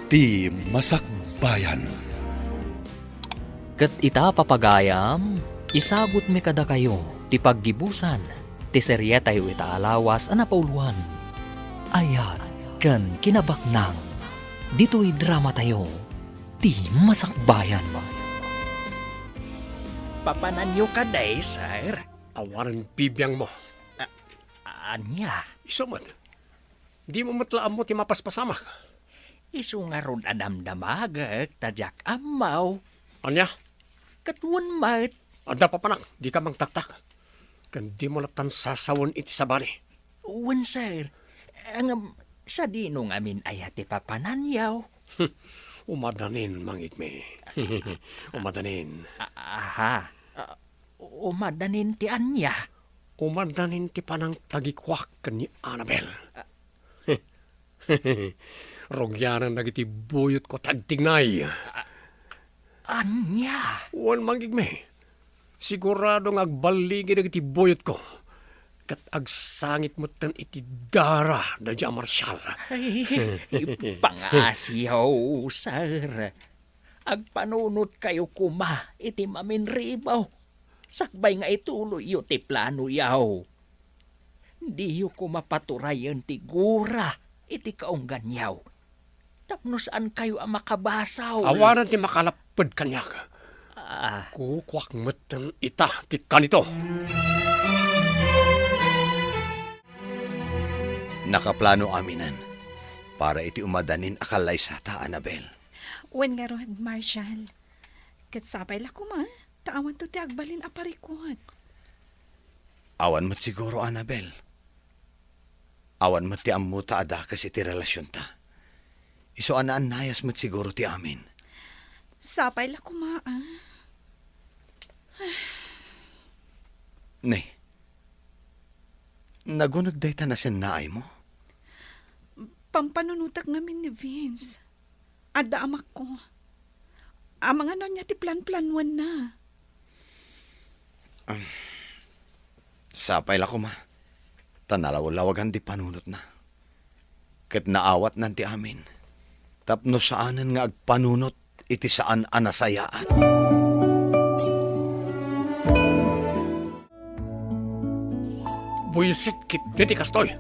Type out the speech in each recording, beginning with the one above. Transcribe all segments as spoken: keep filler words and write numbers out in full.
Ti Masakbayan. Ket ita, papagayam, isagutmi kadakayo ti paggibusan ti serietayo ita a lawas a napauloan, Ayat ken Kinabaknang, ditoy dramatayo, Ti Masakbayan. Papananyo kadi, sir? Awanen bibiangmo. A-, ania? Isu met. Dimo met la ammo ti mapaspasamak. Isu ngarud a damdamagek ta diak ammo. Ania? Ket wen met. Adda papanak, dika mangtaktak. Ken dimo lattan sasawen iti sabali. Wen, sir. Ngem, sadino ngamin aya ti papananyo? Umadanin, mangigmi. Umadanin. A-, aha. A, umadanin ti ania? Umadanin ti panangtagikuak ken ni Annabel. Rugianan dagiti buyotko ti agtignay. A-, ania? Wen, mangigmi. Sigurado nga agballigi dagiti buyotko, ket agsangit metten iti dara daydiay a Marshal. Ay, pangasiyo, sir. Agpanunotkayo koma iti maminribo, sakbay nga ituloyyo ti planoyo. Diyo koma paturayen ti gura iti kaungganyo, tapno saankayo a makabasol. Awanen ti makalapped kaniak. Ah. Kukuak metten ita ti kanito. Nakaplano aminen para iti umadanin a kallaysata, Annabel. Wen ngarud, Marshal. Ket sapay la koma, ta awanto ti agbalin a parikut. Awan met siguro, Annabel. Awan met ti ammota a dakes iti relasionta. Isu a naannayas met siguro ti amin. Sapay la koma, ah. Nay, naguneg dayta nasennaaymo? Pampanunotek ngamin ni Vince. Adda amakko. Amangan no ania ti planplanuanna. Am, sapay la koma, ta nalawlawagan ti panunotna. Ket naawatnan ti amin, tapno saanen nga agpanunot iti saan a nasayaat. Buisit ketdi ti kastoy.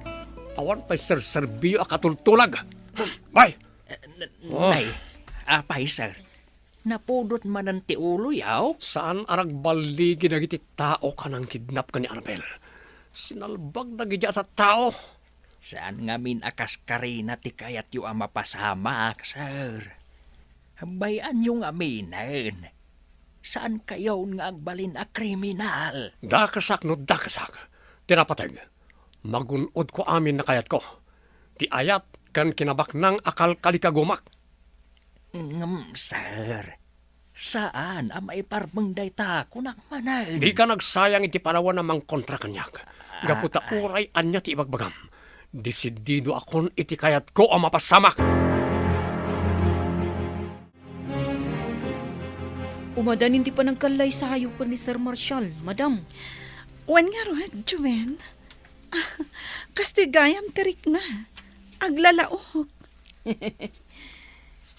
Awan pay serserbiyo a katultulag. Bay! Eh, n-, Oh. Nay, apay, sir? Napudot manen ti uloyo? Saan a ragballigi dagiti tao a nangkidnap ken ni Annabel. Sinalbag dagiti a tattao. Saan ngamin a kaskarina ti kayatyo a mapasamak, sir. Bay-anyo ngaminen. Saankayon nga agbalin a kriminal. Dakesak no dakesak. Ti napateg, magun-odko amin a kayatko. Ti ayat ken kinabaknang a kalkalikagumak. Ngem, sir, saan a maiparbeng dayta, kunak manen. Dika nagsayang iti panawen a mangkontra kaniak. Ah, gapu ta ay. Uray ania ti ibagbagam, desididoakon iti kayatko a mapasamak. Umadanin ti panangkallaysayo ken ni Sir Marshall, madam. Wen ngarud, Joven. Kastoy gayam ti rikna. Aglalaok.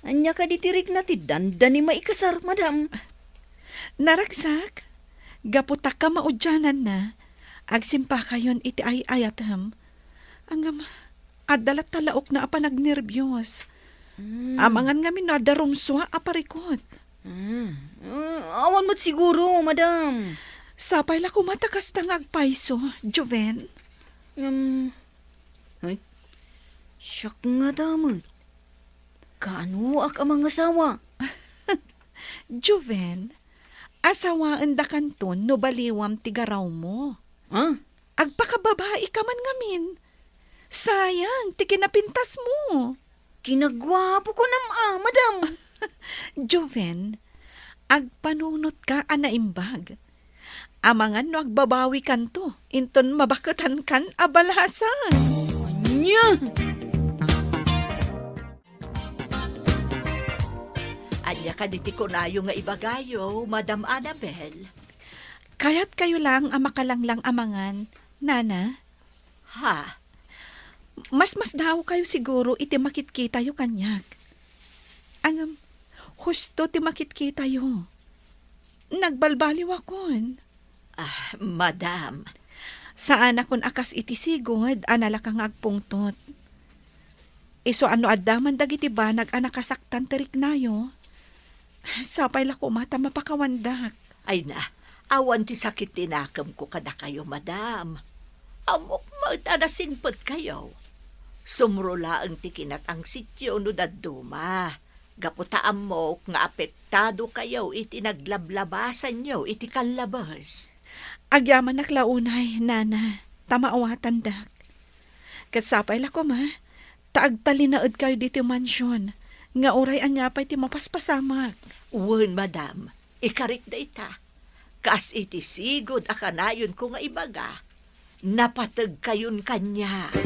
Ania kadi ti rikna ti dandani maikasar, madam? Naragsak, gapu ta kamaudiananna, agsimpakayon iti ay-ayatem. Ngem, adda latta laokna a panagnerbios. Mm. Amangan ngamin no adda rumsua a parikut. Mm. Mm, awan met siguro, madam. Sapay la koma ta kasta nga agpayso, Joven. Ngem, ay, siak ngata met. Kaanoak a mangasawa? Joven, asawaendakanton no baliwam ti garawmo. Ha? Agpakababaika man ngamin. Sayang ti kinapintasmo. Kinaguapo kunam a, madam. Joven, agpanunotka a naimbag. Amangan no agbabawikanto inton mabaketankan a balasan. Ania? Ania kadi ti kunayo nga ibagayo, Madam Annabel? Kayatkayo laeng a makalanglang amangan, Nana? Ha? Mas masdaawkayo siguro iti makitkitayo kaniak. Ngem, husto ti makitkitayo. Nagbalbaliwakon. Ah, madam. Saanakon a kas iti sigud a nalaka nga agpungtot. Isu a no adda man dagiti banag a nakasaktan ti riknayo, sapay la koma ta mapakawandak. Ay na, awan ti sakit ti nakemko kadakayo, madam. Ammok met a nasingpetkayo. Sumro laeng ti kinatangsityo no dadduma. Gapu ta ammok nga apektado kayo iti naglablabasanyo iti kallabes. Agyamanak la unay, Nana, ta maawatandak. Ket sapay la koma, ta agtalinaed kayo ditoy mansion, nga uray ania pay ti mapaspasamak. Wen, madam, ikarik dayta. Kas iti sigud a kanayonko nga ibaga, napateg kayon kaniak.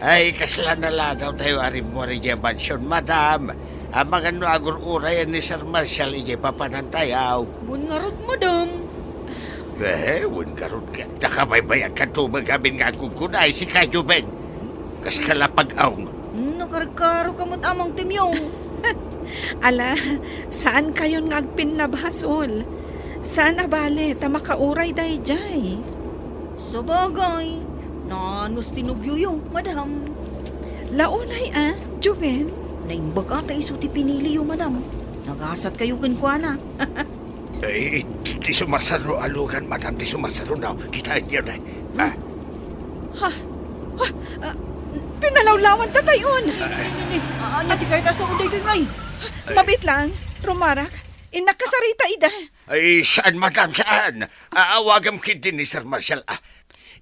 Ay, kasla naladaw tayo a rimmuar idiay mansion, madam. Amangan no agur-urayan ni Sir Marshall idiay papanantayo. Wen ngarud, madam. Eh, wen ngarud nga. Nakabaybayag ka tumeng amin nga agkukunay, sika, Joven. Kas ka la pag-aw. Hmm, nakarkaroka met, Amang Temyong. Ala, saan kayon nga agpinnabasol? Saan a bale ta makauray daydiay? Sabagay, naanus ti nobioyo, madam. Launay a, Joven? Naimbag a ta isu ti piniliyo, madam. Nagasat kayo kenkuana. Eh, ti sumarsaro a lugan, madam, ti sumarsaro na. Kita iti na. Ah. Ha? Ha? Ah, pinalawlawan ta tayon. Ah. Ania ti kayat a sao daytoy ngay? Ay. Mabit lang, rumarak. Innak kasarita ida. Ay, saan, madam, saan? Aawagam ketdi ni Sir Marshall, ah.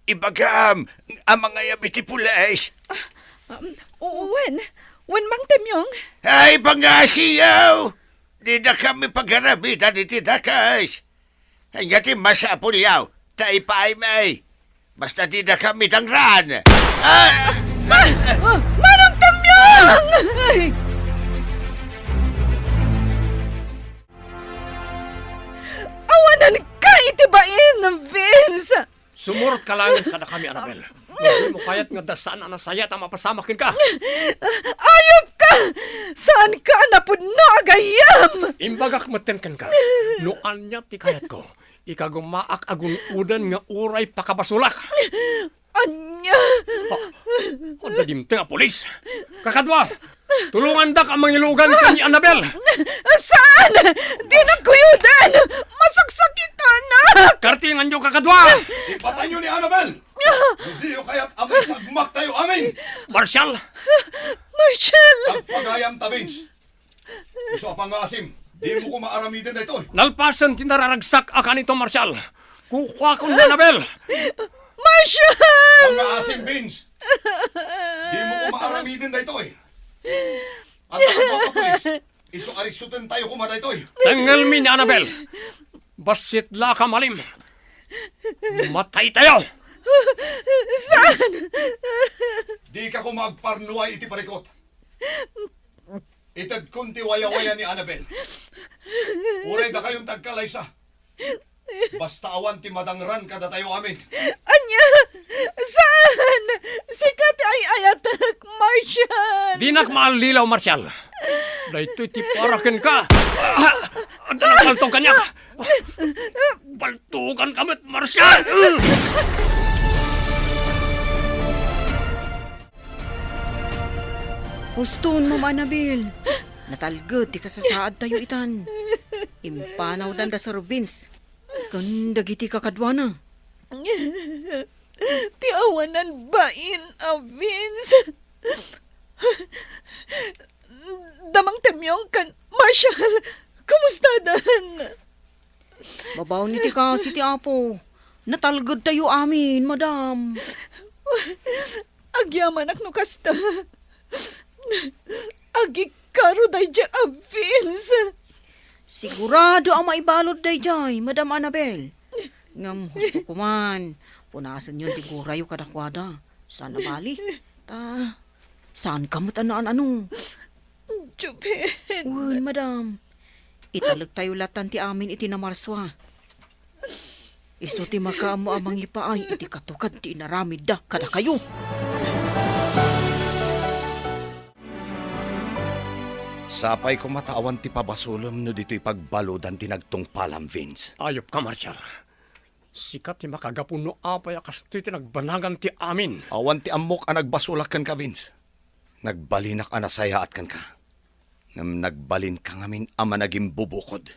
Ibagam a mangayab iti pulis. Ah, um, wen, wen, Mang Temyong. Ay, pangasiyaw! Dida kami pag-aramidan iti dakes. Ania ti masapulyo, ta ipaaymi. Basta dida kami dangran. Ah! Ah! Ah! Manong Temyong! Ay! Awanan ka iti bain, Vince! Sumurot ka laeng kadakami, Annabel. Dimo kayat nga adda saan a nasayaat a mapasamak kenka. Ayup ka! Saan ka a napudno a gayyem! Imbagak metten kenka, no ania ti kayatko, ikagumaak a gun-oden nga uray pakabasolak. Ania? Ha? Adda dimteng a pulis. Kakadua, tulongandak a mangilugan ken ni Annabel. Saan? Dinak kuyoden! Masaksakitanak! Kartinganyo, kakadua! Ipatayyo ni Annabel! No diyo kayat a maisagmaktayo amin! Marshall! Marshall! Agpagayamta, Vince! Isu a pangngaasim, dimo koma aramiden daytoy. Nalpasen ti nararagsak a kanito, Marshall. Kukuakon ni Annabel. Marshall! Pangngaasim, Vince. Dimo koma aramiden daytoy. Adda kadua a pulis. Isu a riksutentayo koma daytoy. Tengelmi ni Annabel. Bassit la ka malim. Mataytayo. Saan? Dika koma agparnuay iti parikut. Itedkon ti wayawaya ni Annabel. Uray dakayon ti agkalaysa. Basta awan ti madangran kadatayo amin. Ania? Saan? Sika ti ay-ayatek, Marshall! Dinak maallilaw, Marshall. Daytoy ti para kenka. Ah, adda nagbaltog kaniak. Baltoganka met, Marshall! Huston, Mama Annabel. Natalged ti kasasaadtayo itan. Impanawdan da Sir Vince ken dagiti kakaduana. Ti awanan bain a Vince. Da Mang Temyong ken Marshall, kumustadan? Babaen iti kaasi ti Apo, natalgedtayo amin, madam. Agyamanak no kasta. Agikaro daydiay a Vince. Sigurado a maibalud daydiay, Madam Annabel. Ngem husto koman, punasenyon ti gurayo kadakuada. Saan a bali? Ta, saanka met a naan-ano. Joven. Wen, madam. Italektayo latan ti amin iti namarsua. Isu ti makaammo a mangipaay iti katukad ti inaramidda kadakayo. Sapay koma ta awan ti pabasolem no ditoy pagbaludan ti nagtungpalam, Vince. Ayupka, Marshal. Sika ti makagapu no apay a kastoy ti nagbanagam ti amin. Awan ti ammok a nagbasolak kenka, Vince. Nagbalinak a nasayaat kenka. Ngem nagbalinka ngamin a managimbubukod.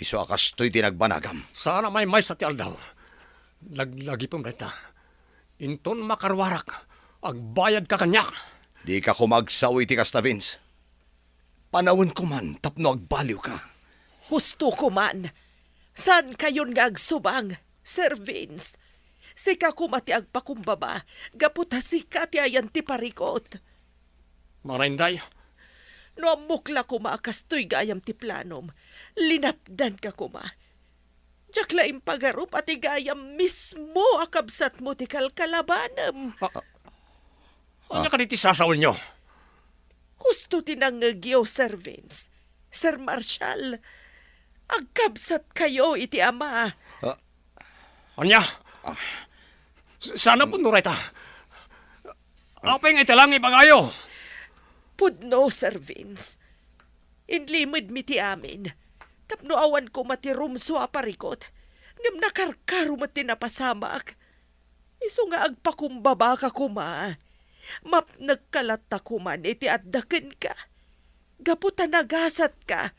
Isu a kastoy ti nagbanagam. Saan a maymaysa ti aldaw. Laglagipem dayta. Inton makaruarak, agbayadka kaniak. Dika koma agsao iti kasta, Vince. Panawenko man tapno agbaliwka. Husto koman. Saankayon nga agsubang, Sir Vince. Sika koma ti agpakumbaba, gapu ta sika ti ayan ti parikut. Mana, Inday? No ammok la koma a kastoy gayam ti planom, linapdanka koma. Diak la impagarup a ti gayam mismo a kabsatmo ti kalkalabanem. Ah, ah. Ania kadi ti sasawenyo? Husto ti nangngegyo, Sir Vince. Sir Marshall, agkabsatkayo iti ama. Ah. Ania? Ah. S-, saan a pudno dayta? Apay nga ita lang ibagayo? Pudno, Sir Vince. Inlimedmi ti amin. Tapno awan koma ti rumsua a parikut. Ngem nakarkaro met ti napasamak. Isu nga agpakumbabaka koma, mapnekka latta koman iti adda kenka. Gapu ta nagasatka,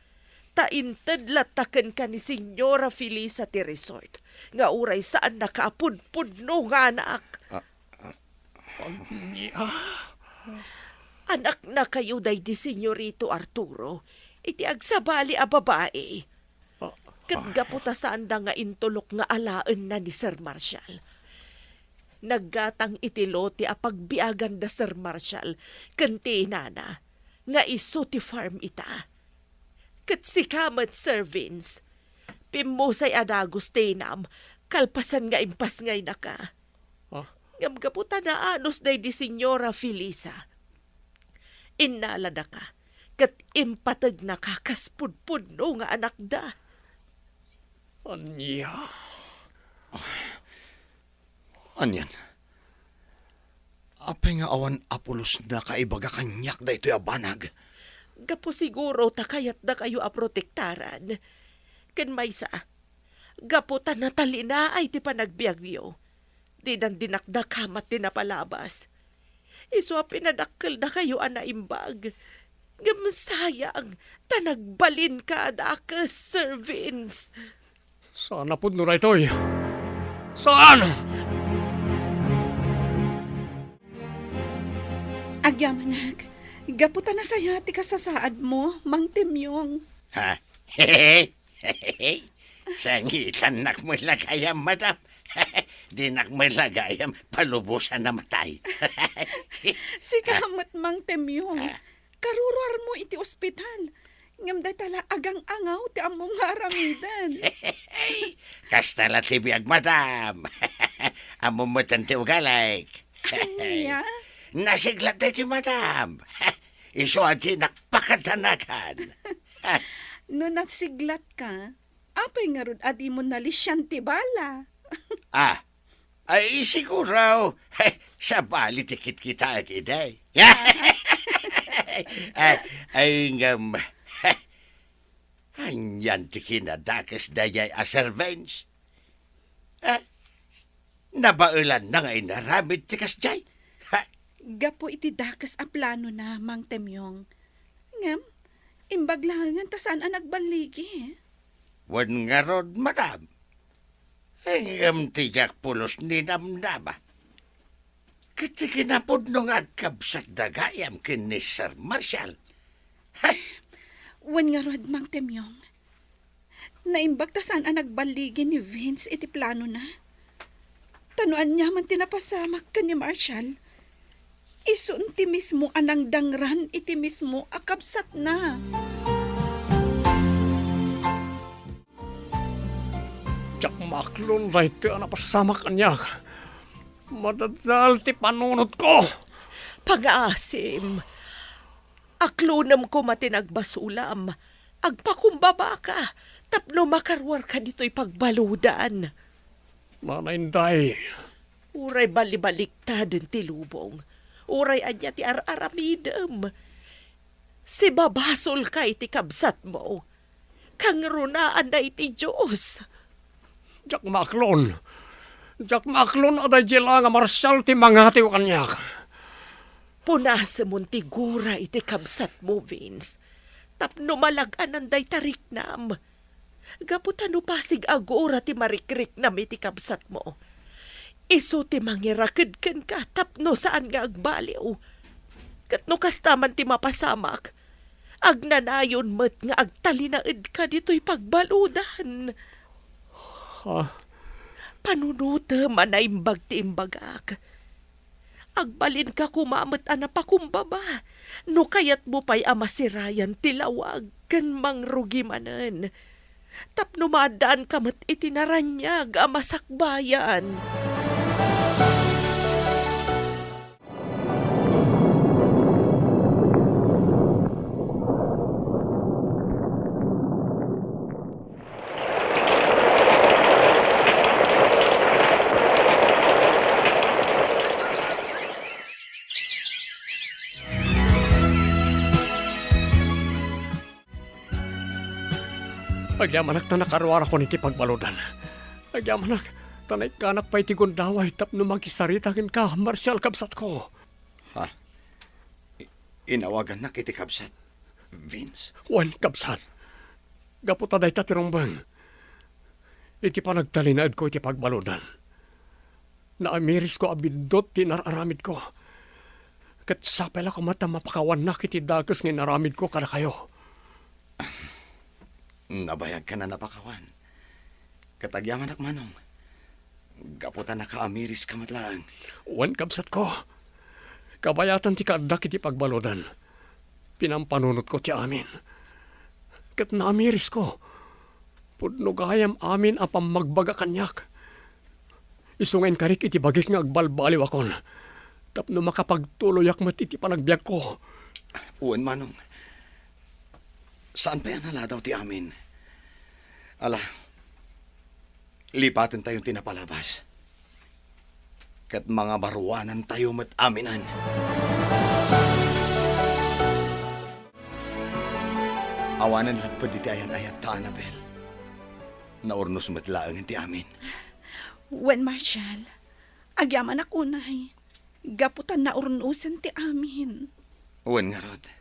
ta inted latta kenka ni Señora Felisa ti resort, nga uray saannaka a pudpudno nga anak. Ah, ah. Ania? Anaknakayo daydi Señorito Arturo, iti agsabali a babai. Ket gapu ta saanda nga intulok nga alaenna ni Sir Marshall, naggatang iti lote a pagbiagan da Sir Marshall ken ti inana, nga isu ti farm ita. Ket sika met, Sir Vince, pimmusay a dagus ti inam kalpasan nga impasngaynaka. Ah. Ngem gapu ta naanus daydi Señora Felisa, innaladaka ket impategnaka kas pudpudno nga anakda. Ania? Anian? Apay nga awan a pulosna kaibaga kaniak daytoy a banag? Gapu siguro ta kayatdakayo a protektaran. Ken maysa, gapu ta natalinaay ti panagbiagyo. Didan dinakdaka met ti napalabas. Isu a pinadakkeldakayo a naimbag. Ngem sayang, ta nagbalinka a dakes, Sir Vince. Saan a pudno daytoy? Saan? Agyamanak, gapu ta nasayaat ti kasasaadmo, Mang Temyong. Ha? Sangitannak met la gayam, madam. Dinak met la gayam palubosan a matay. Sika met, Mang Temyong. Ah. Karuruarmo iti ospital. Ngem dayta la agang-angaw ti ammom nga aramiden. Kasta la ti biag, madam. Ammom met ti ugalik. Ania? Nasiglat daytoy, madam. Isu a dinak pakadanagan. No nasiglatka, apay ngarud a dimo nalisian ti bala? Ah, ay, siguro, sabali ti kitkitaek idi. Ay, ay, ngem, anian ti kinadakes daydiay a Sir Vince? Ah, nabaelanna nga inaramid ti kasdiay. Ha? Gapu iti dakes a planona, Mang Temyong. Ngem, imbag laengen ta saan a nagballigi. Wen ngarud, madam. Ngem ti diak pulos ni namnama. Ket ti kinapudno nga agkabsat da gayam ken ni Sir Marshall. Hay! Wen ngarud, Mang Temyong. Naimbag ta saan a nagballigi ni Vince iti planona. Ta no aniaman ti napasamak ken ni Marshall, isun ti mismo a nangdangran iti mismo a kabsatna. Diak maaklon daytoy a napasamak kaniak. Madadael ti panunotko. Pangaasim. Aklonem koma ti nagbasolam. Agpakumbabaka tapno makaruarka ditoy pagbaludan. Mana Inday. Uray balibaliktaden ti lubong, uray ania ti ar-aramidem, Sibabasolka iti kabsatmo. Kangrunaanna iti Dios. Diak maaklon. Diak maaklon a daydiay la nga Marshall ti mangatiw kaniak. Punasemon ti gura iti kabsatmo, Vince, tapno malag-anan dayta riknam. Gapu ta no pasig a gura ti marikriknam iti kabsatmo, isu ti mangiraked kenka tapno saan nga agbaliw. Ket no kasta man ti mapasamak, agnanayon met nga agtalinaedka ditoy pagbaludan. Ha? Panunotem a naimbag ti imbagak. Agbalinka koma met a napakumbaba no kayatmo pay a masirayan ti lawag ken mangrugi manen, tapno maaddaanka met iti naraniag a masakbayan. Agyamanak ta nakaruarakon iti pagbaludan. Agyamanak ta naikkanak pay ti gundaway tapno makisarita kenka, Marshall, kabsatko. Ha? I-, inawagannak iti kabsat, Vince? Wen, kabsat. Gapu ta dayta ti rumbeng. Iti panagtalinaedko iti pagbaludan, naamirisko a biddut ti inar-aramidko. Ket sapay la koma ta mapakawannak iti dakes nga inaramidko kadakayo. Nabayagkan a napakawan. Ket agyamanak, Manong. Gapu ta nakaamiriska met laeng. Wen, kabsatko. Kabayatan ti kaaddak iti pagbaludan, pinampanunotko ti amin. Ket naamirisko. Pudno gayam amin a pammagbaga kaniak. Isu nga inkarik iti bagik nga agbalbaliwakon tapno makapagtuloyak met iti panagbiagko. Wen, Manong. Saan pay a naladaw ti amin. Ala, lipatentayon ti napalabas. Ket mangabaruanantayo met aminen. Awanen lapped iti ayan-ayatta, Annabel. Naurnos met laengen ti amin. Wen, Marshall, agyamanak unay, gapu ta naurnosen ti amin. Wen ngarud.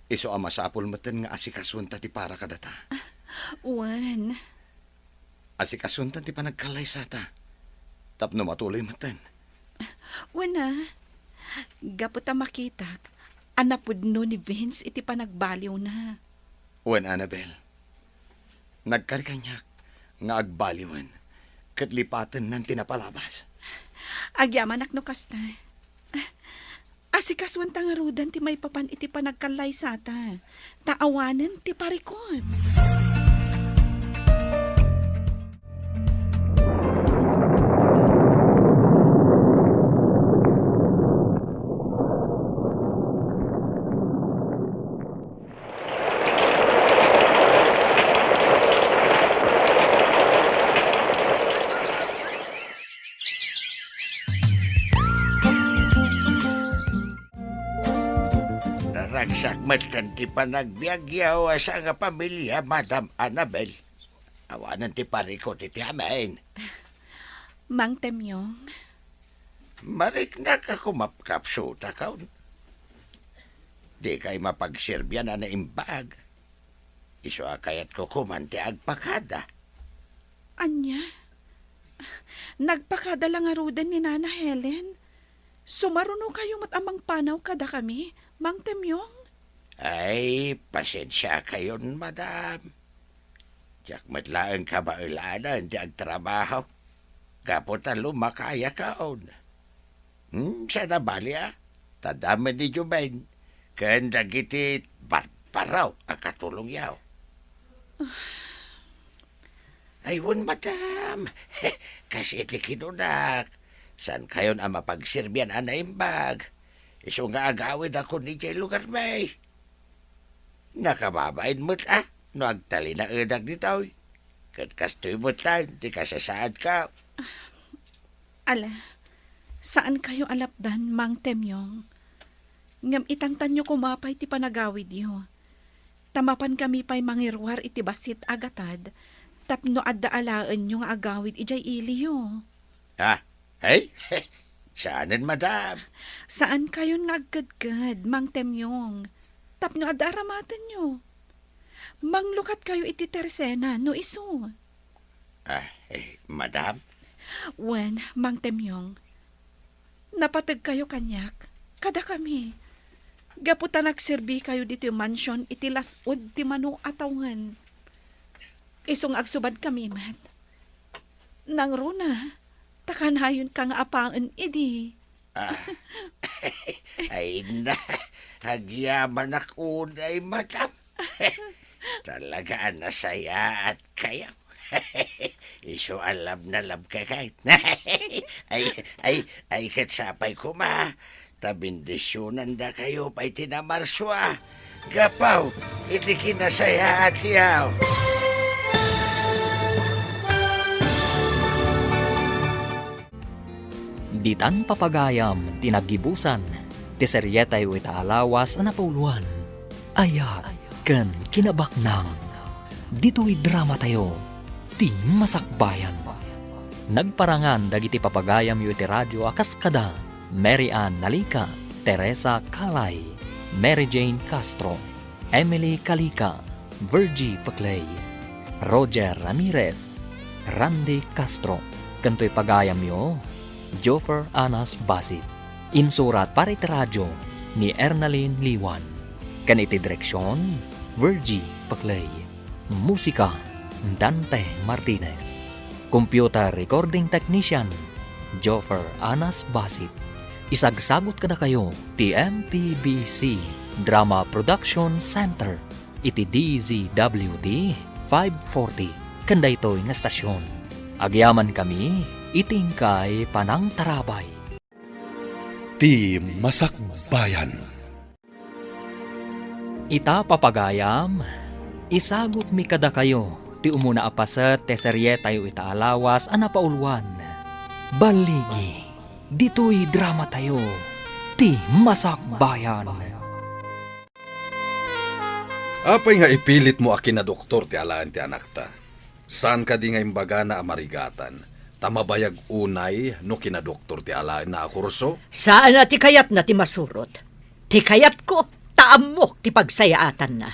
Isu a masapul metten nga asikasuenta ti para kadata. Wen. Asikasuenta ti panagkallaysata tapno matuloy metten. Wen a, gapu ta makitak a napudno ni Vince iti panagbaliwna. Wen, Annabel, nagkari kaniak nga agbaliwen ket lipatennan ti napalabas. Agyamanak no kasta. Asikasuenta ngaruden ti maipapan iti panagkallaysata, ta awanen ti parikut. Naragsak metten ti panagbiagyo a sangapamilia, Madam Annabel. Awanen ti parikut iti amin. Mang Temyong. Mariknak a kumapkapsutakon. Dikay mapagserbian a naimbag. Isu a kayatko koman ti agpakada. Ania? Nagpakada la ngaruden ni Nana Helen? Sumarunokayo met a mangpanaw kadakami, Mang Temyong? Ay, pasensiakayon, madam. Diak met laeng kabaelanen ti agtrabaho. Gapu ta lumakayakon. Hmm, saan a bali a, ta adda met ni Joven ken dagiti barbaro a katulongyo. Ay, wen, madam. Kas iti kinunak, saankayon a mapagserbian a naimbag. Isu nga agawidakon idiay lugarmi. Nakababain met a no agtalinaedak ditoy. Ket kastoy met laeng ti kasasaadko. Ala, saankayo a lapdan, Mang Temyong. Ngem itantanyo koma pay ti panagawidyo. Ta mapankami pay mangiruar iti bassit a gatad tapno adda alaenyo nga agawid idiay iliyo. Ah, ay? Saanen, madam. Saankayon nga agkedked, Mang Temyong, tapno adda aramatenyo. Manglukatkayo iti tersena no isu. Ah, eh, madam? Wen, Mang Temyong, napategkayo kaniak, kadakami. Gapu ta nagserbikayo ditoy mansion iti las-ud ti mano a tawen. Isu nga agsubadkami met. Nangruna, ta kanayonka nga apaen idi. Ah, ay na, agyamanak unay, madam. Talaga a nasayaat kayo. Isu a love na love ka, kay. Ay, ay, ay, ket sapay koma, ta bendisionandakayo pay ti namarsua, gapu iti kinasayaat yaw. Ditan papagayam ti naggibusan ti serietayo ita a lawas a napauluan, Ayat ken Kinabaknang. Ditoy dramatayo, ti Masakbayan. Nagparangan dagiti papagayamyo iti radio a kas kada Mary Ann Nalica, Teresa Calay, Mary Jane Castro, Emily Calica, Virgie Peclay, Roger Ramirez, Randy Castro, ken toy pagayamyo, Joffer Anas Basit. Insurat para iti radio ni Ernalyn Liwan. Ken iti direksion, Virgie Peclay. Musika, Dante Martinez. Computer recording technician, Joffer Anas Basit. Isagsagut kadakayo ti M P B C Drama Production Center iti D Z W T five forty ken daytoy nga estasion. Agyamankami iti inkay panangtarabay. Ti Masakbayan. Ita, papagayam, isagutmi kadakayo ti umuna a paset ti serietayo ita a lawas a napauluan, Balligi, ditoy dramatayo, ti Masakbayan. Apay nga ipilitmo a kinadoktor ti alaen ti anakta? Saan kadi nga imbagana a marigatan, ta mabayag unay no kinadoktor ti alaenna a kurso? Saan a ti kayatna ti masurot. Ti kayatko, ta ammok ti pagsayaatanna.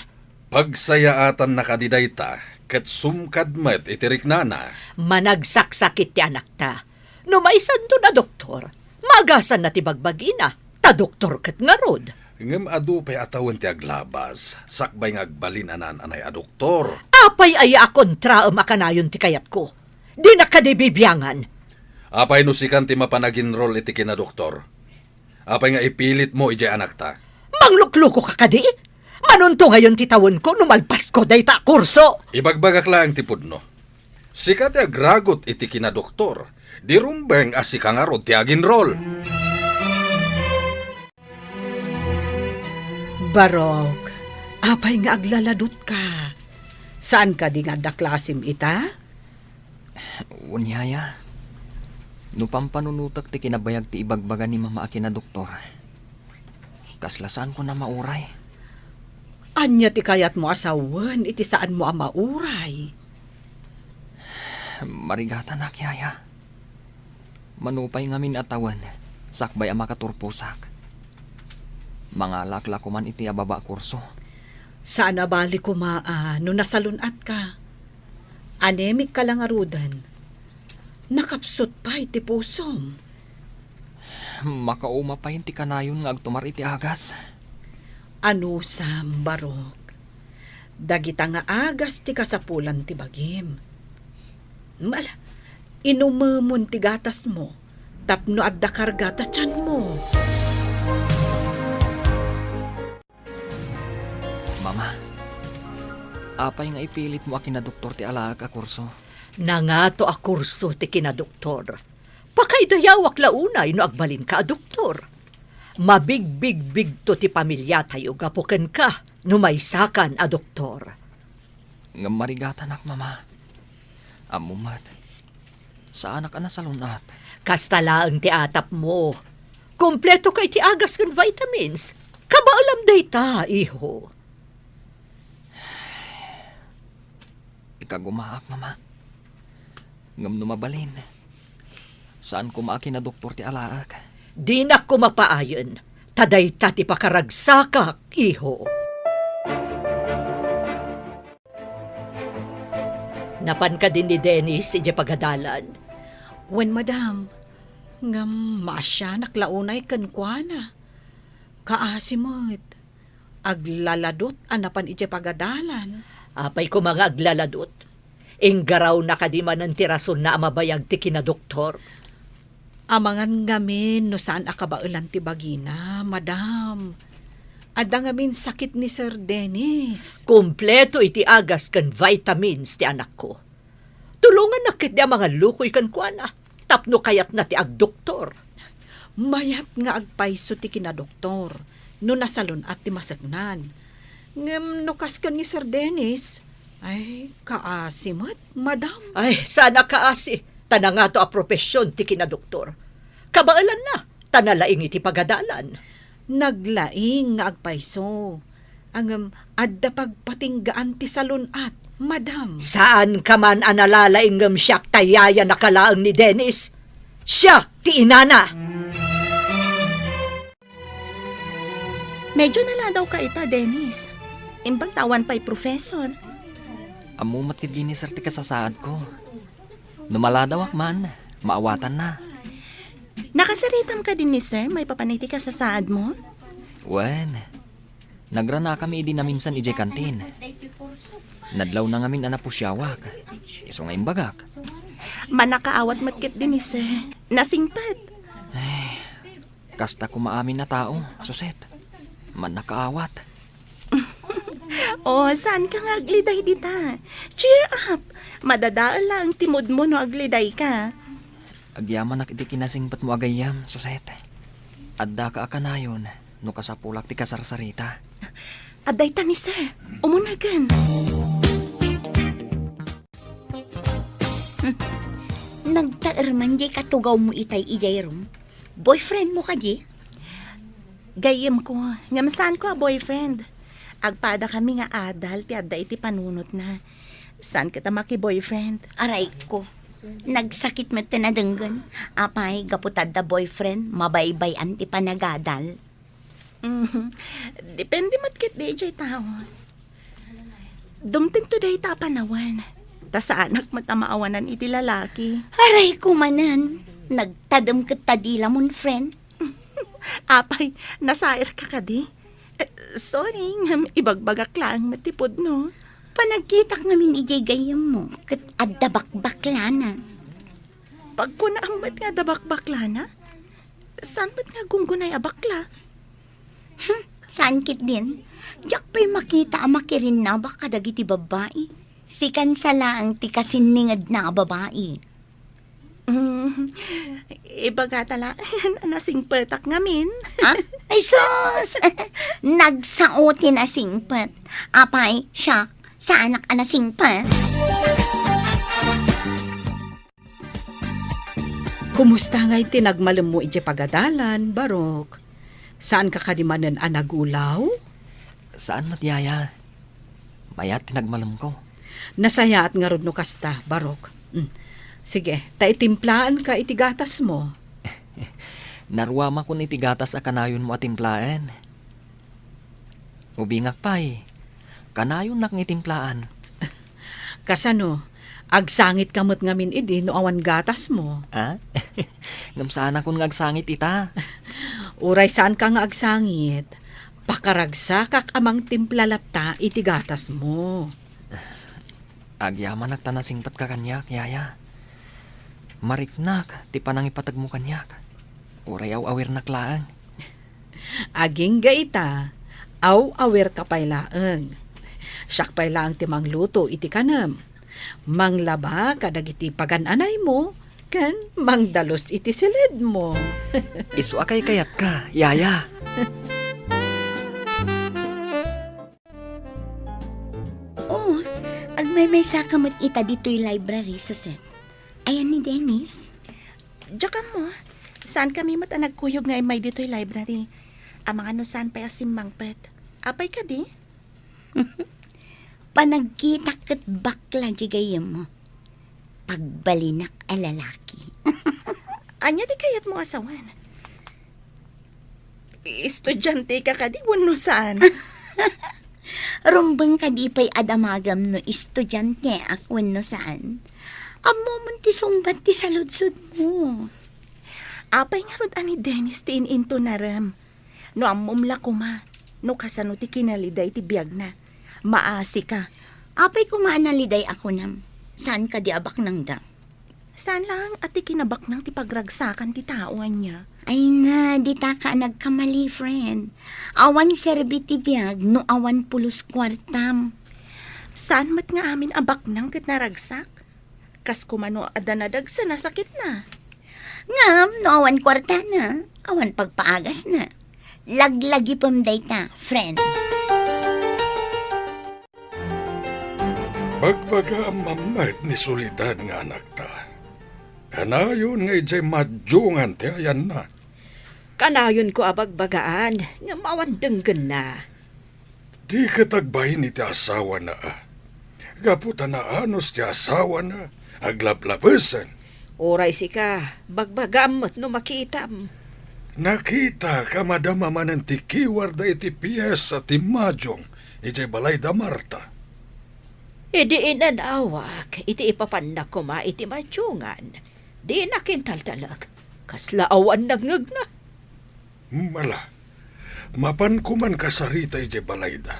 Pagsayaatanna kadi dayta, ket sumkad met iti riknana. Managsaksakit ti anakta. No maisanton a doktor, maagasanna ti bagbagina, ta doktor ket ngarud. Ngem adu pay a tawen ti aglabas, sakbay nga agbalin a naan-anay a doktor. Apay aya a kontraem a kanayon ti kayatko? Dinak kadi bibiangan. Apay no sikan ti mapan aginrol iti kinadoktor? Apay nga ipilitmo idiay anakta? Manglukluko ka kadi? Manunto ngayon ti tawenko no malpasko dayta a kurso. Ibagbagak laeng ti pudno. Sika ti agragut iti kinadoktor. Di rumbeng a sika ngarud ti aginrol. Barok, apay nga aglaladutka? Saan kadi nga adda klasim ita? Wen, yaya. No pampanunotek ti kinabayag ti ibagbaga ni mama a kinadoktor, kasla saanko a mauray. Ania ti kayatmo a sawen iti saanmo a mauray? Marigatanak, yaya. Mano pay ngamin a tawen, sakbay a makaturposak, mangalak la koman iti ababa a kurso. Saan a bali koma a no nasalun-atka. Anemic ka la ngaruden. Nakapsut pay ti pusom. Makauma pay ti kanayon nga agtumar iti agas. Anusam, Barok. Dagita nga agas ti kasapulan ti bagim. Ala, inumemon ti gatasmo tapno adda karga ta tianmo. Mama, apay nga ipilitmo a kinadoktor ti alaek a kurso? Nangato a kurso ti kinadoktor. Pakaidayawak la unay no agbalinka a doktor. Mabigbigbigto ti pamiliatayo gapu kenka no maysakan a doktor. Ngem marigatanak, Mama. Ammom met, saanak a nasalun-at. Kasta laeng ti atapmo. Kompleto ka iti agas ken vitamins. Kabaelam dayta, iho. Ikagumaak, Mama. Ngem no mabalin, saan koma a kinadoktor ti alaek. Dinak koma paayen, ta dayta ti pakaragsakak, iho. Napan kadi ni Dennis idiay pagadalan? Wen, madam. Ngem maasianak la unay kenkuana. Kaasi met. Aglaladot a napan idiay pagadalan. Apay koma nga aglaladot? Inggarawna kadi manen ti rasonna a mabayag ti kinadoktor? Amangan ngamin no saan a kabaelan ti bagina, madam. Adda ngamin sakit ni Sir Dennis. Kompleto iti agas ken vitamins ti anakko. Tulongannak ketdi a mangallukoy kenkuana tapno kayatna ti agdoktor. Mayat nga agpayso ti kinadoktor no nasalun-at ti maseknan. Ngem no kas ken ni Sir Dennis, ay, kaasi met, madam. Ay, saan a kaasi, ta nangato a profesion ti kinadoktor. Kabaelanna, ta nalaing iti pagadalan. Naglaing nga agpayso. Ngem adda pagpatinggaan ti salun-at, madam. Saan ka man a nalalaing ngem siak ta yayanak laeng ni Dennis. Siak ti inana. Medyo naladaw ka ita, Dennis. Imbag ta awan pay professor. Ammo met ketdi ni Sir ti kasasaadko. No maladawak man, maawatanna. Nakasaritam kadi ni Sir maipapan iti kasasaadmo? Wen, nagranakami idi naminsan idiay kantin. Nadlawna ngamin a napusiawak. Isu nga imbagak. Mannakaawat met ketdi ni Sir. Nasingpet. Kasta koma amin a tao, Suset. Mannakaawat. Oh, saan ka nga agliday dita? Cheer up! Madadael laeng ti moodmo no agliday ka. Agyamanak iti kinasingpetmo a gayyem, Suset. Addaka a kanayon no kasapulak ti kasarsarita. Adda ita ni Sir. Umunagen. Hmm. Nagtaer man diay katugawmo itay idiay room. Boyfriendmo kadi? Gayyemko, ngem saanko a boyfriend. Agpadakami nga adal ti adda iti panunotna. Saan ket a maki-boyfriend? Arayko, nagsakit met ti nadenggen. Apay, gapu ta adda boyfriend, mabaybay-an ti panagadal. Mhm. Depende met ketdi idiay tao. Dumtengto dayta a panawen. Ta saanak met a maawanan iti lalaki. Arayko manen, nagtadem ket ta dila mon friend. Apay, nasair ka kadi? Eh, sorry, ngem ibagbagak laeng met ti pudno. Panagkitak ngamin idiay gayyemmo, ket adda bakbaklana. Pagkunaam met nga adda bakbaklana? Saan met nga gunggunay a bakla? Hmm, saan ketdin? Diak pay makita a makirinnabak kadagiti babbai. Sikan sa laeng ti kasinningedna a babai. Mm, ibagata laeng a nasingpetak ngamin. Ha? Ay, sus! Nagsao ti nasingpet. Apay, siak, saanak a nasingpet. Kumusta ngay ti nagmalemmo idiay pagadalan, Barok? Saan ka kadi manen a nagulaw? Saan met, Yaya. Mayat ti nagmalemko. Nasayaat ngarud no kasta, Barok. Mm. Sige, ta itimplaanka iti gatasmo. Naruamakon iti gatas a kanayonmo a timplaen. Ubingak pay, kanayonnak nga itimplaan. Kasano? Agsangitka met ngamin idi no awan gatasmo? Ah? Ngem saanakon nga agsangit ita. Uray saanka nga agsangit, pakaragsakak a mangtimpla latta iti gatasmo. Agyamanak ta nasingpetka kaniak, Yaya. Mariknak ti panangipategmo kaniak. Uray aw-awirnak laeng. Agingga ita, aw-awirka pay laeng. Siak pay laeng ti mangluto iti kanem. Manglaba kadagiti pagan-anaymo, ken mangdalus iti silidmo. Isu a kaykayatka, Yaya. Oh, agmaymaysa ka met ita ditoy library, Susan. Ayan ni Dennis. Diak ammo. Saan kami met a nagkuyog nga immay ditoy library. Amangan no saan pay a simmangpet. Apay kadi? Panagkitak ket bakla diay gayyemmo. Pagbalinak a lalaki. Ania ti kayatmo a sawen? Estudiante ka kadi wenno saan? Rumbeng kadi pay a damagam no estudianteak wenno saan? Ammomon ti sungbat ti saludsodmo. Apay ngarud a ni Dennis ti in-intonarem? No ammom la koma no kasano ti kinaliday ti biagna. Maasika. Apay koma a naliday a kunam? Saan kadi a baknangda? Saan laeng a ti kinabaknang ti pagragsakan ti tao ania? Ay na, dita ka a nagkamali, friend. Awan serbi ti biag no awan pulos kuartam. Saan met nga amin a baknang ket naragsak? Kas koma no adda nadagsen a sakitna. Ngem no awan kuartana, awan pagpaagasna. Laglagipem dayta, friend. Bagbagaam met ni Soledad nga anakta. Kanayon nga idiay madiongan ti ayanna. Kanayonko a bagbagaan, ngem awan denggenna. Di ket agbain iti asawana, a. Gapu ta naanus ti asawana, aglablabesen. Uray sika, bagbagaam met no makitam. Nakitak a madama manen ti kiwarda iti piesa ti madiong idiay balay da Marta. Idi inanawak iti ipapanna koma iti madiongan, dinak intaltalek. Kasla awan nangngegna. Ala, mapanko man kasarita idiay balayda.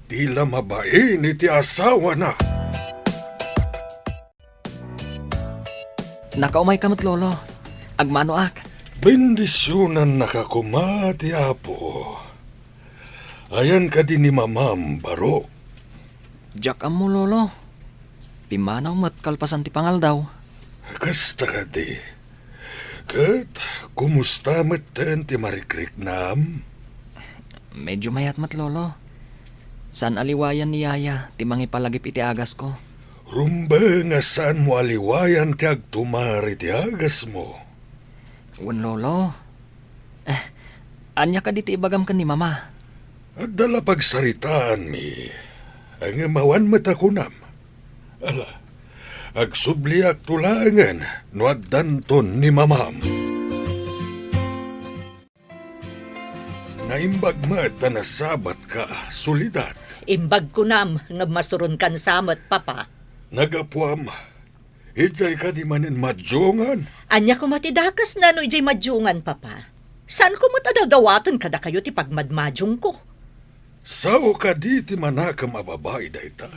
Di la mabain iti asawana. Nakaumayka met, Lolo. Agmanoak. Bendisionannaka koma ti Apo. Ayan kadi ni Mamam, Barok? Diak ammo, Lolo. Pimmanaw met kalpasan ti pangaldaw. Kasta kadi. Ket kumusta metten ti marikriknam? Medyo mayat met, Lolo. Saan a liwayan ni Yaya ti mangipalagip iti agasko. Rumbeng a saanmo a liwayan ti agtumar iti agasmo. Wen, Lolo. Eh, ania kadi ti ibagam ken ni Mama? Adda la pagsaritaanmi, ngem awan met a kunam. Ala, agsubliakto laengen no addanton ni Mamam. Naimbag met a nasabatka, Soledad. Imbag kunam, ngem masuronkan sa met, Papa. Nagapuam, idiay kadi manen madiongan? Ania koma ti dakesna no idiay madiongan, Papa? Saanko met a dadawaten kadakayo ti pagmadmadiongko. Sao kadi ti manakem a babai dayta?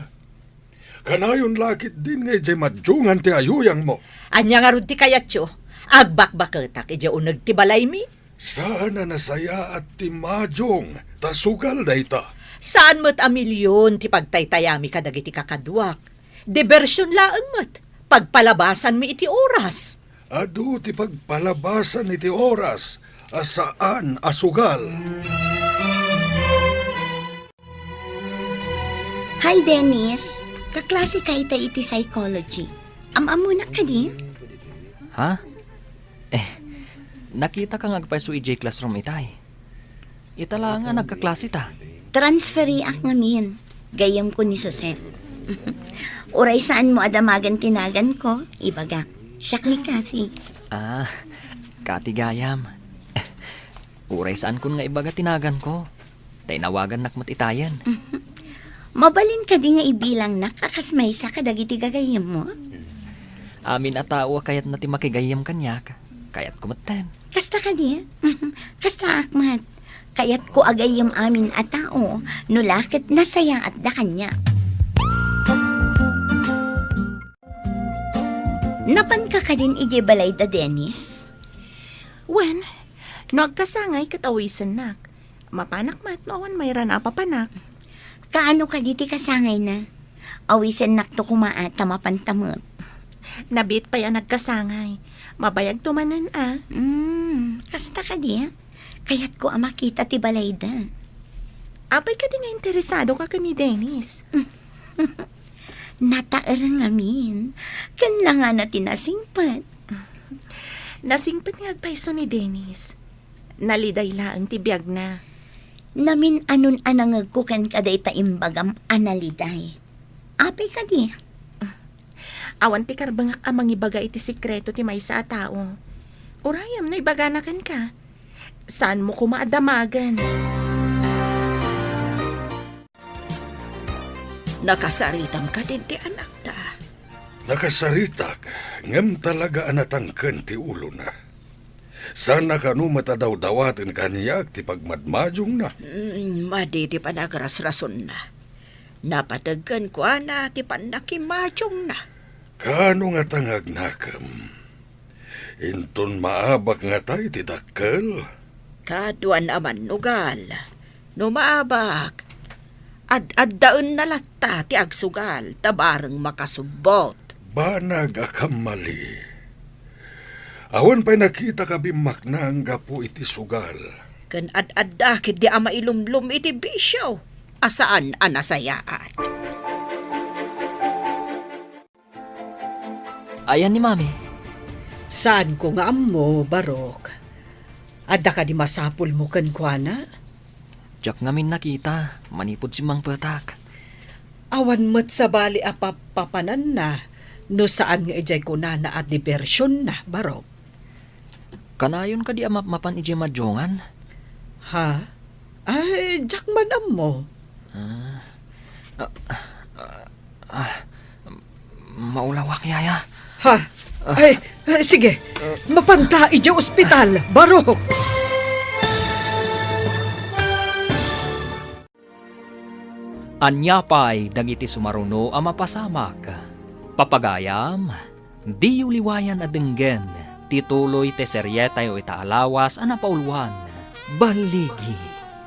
Kanayon la ketdin nga idiay madiongan ti ayuyangmo. Ania ngarud ti kayatyo? Agbakbaketak idiay uneg ti balaymi? Saan a nasayaat ti madiong ta sugal dayta. Saan met a milion ti pagtaytayami kadagiti kakaduak. Diversion laeng met. Pagpalabasanmi iti oras. Adu ti pagpalabasan iti oras a saan a sugal. Hi, Dennis. Kaklase ka ita iti psychology. Am-ammonak kadi? Ha? Eh, nakitaka nga agpayso idiay classroom itay. Ita la nga nagkaklase ta. Transferiak ngamin. Gayyemko ni Suset. Uray saanmo a damagen ti naganko, ibagak. Siak ni Kathy. Ah, Kathy gayam. Uray saankon nga ibaga ti naganko. Ta inawagannak met itayen. Mabalin kadi nga ibilangnak a kas maysa kadagiti gagayyemmo? Amin a tao a kayatna ti makigayyem kaniak, kayatko metten. Kasta kadi? Kastaak met. Kayatko a gayyem amin a tao, no la ket nasayaatda kaniak. Napanka kadin idiay balay da Dennis? Wen, no agkasangay ket awisennak. Mapanak met no awan mayrana a papanak. Kaano kadi ti kasangayna? Awisennakto koma a ta mapanta met. Nabiit pay a nagkasangay. Mabayagto manen a. Hmm, kasta kadi, a? Kayatko a makita ti balayda. Apay kadi nga interesadoka ken ni Dennis? Nataer ngamin. Ken langana ti nasingpet. Nasingpet nga agpayso ni Dennis. Naliday laeng ti biagna. Namin-anon a nangegko kenka dayta imbagam a naliday. Apay kadi? Awan ti karbengak a mangibaga iti sekreto ti maysa a tao. Urayem no ibagana kenka. Saanmo koma a damagen. Nakasaritam kadin ti anakta? Nakasaritak, ngem talaga a natangken ti ulona. Saan a kano met a dawdawaten kaniak ti pagmadmadiongna. Mm, madi ti panagrasrasonna. Napateg kenkuana ti pannakimadiongna. Kaano ngata nga agnakem? Inton maabak ngata iti dakkel? Kaduan a mannugal. No maabak, ad-addaenna latta ti agsugal ta bareng makasubbot. Banag a kammali. Awan pay nakitak a bimmaknang gapu iti sugal. Ken ad-adda ketdi a mailumlom iti bisio a saan a nasayaat. Ayan ni Mami? Saanko nga ammo, Barok. Adda kadi masapulmo kenkuana? Diak ngamin nakita, manipud simmangpetak. Awan met sabali a papapananna no saan nga idiay kunana a dibersionna, Barok. Kanayon kadi a mapmapan idiay madiongan? Ha? Ay, diak man ammo. Ah. Ah, ah, ah, maulawak, Yaya. Ha? Ah. Ay, ay, sige. Mapanta idiay ospital, Barok. Ania pay dagiti sumaruno a mapasamak? Papagayam, diyo liwayan a denggen ti tuloy ti serietayo ita a lawas a napauluan. Balligi,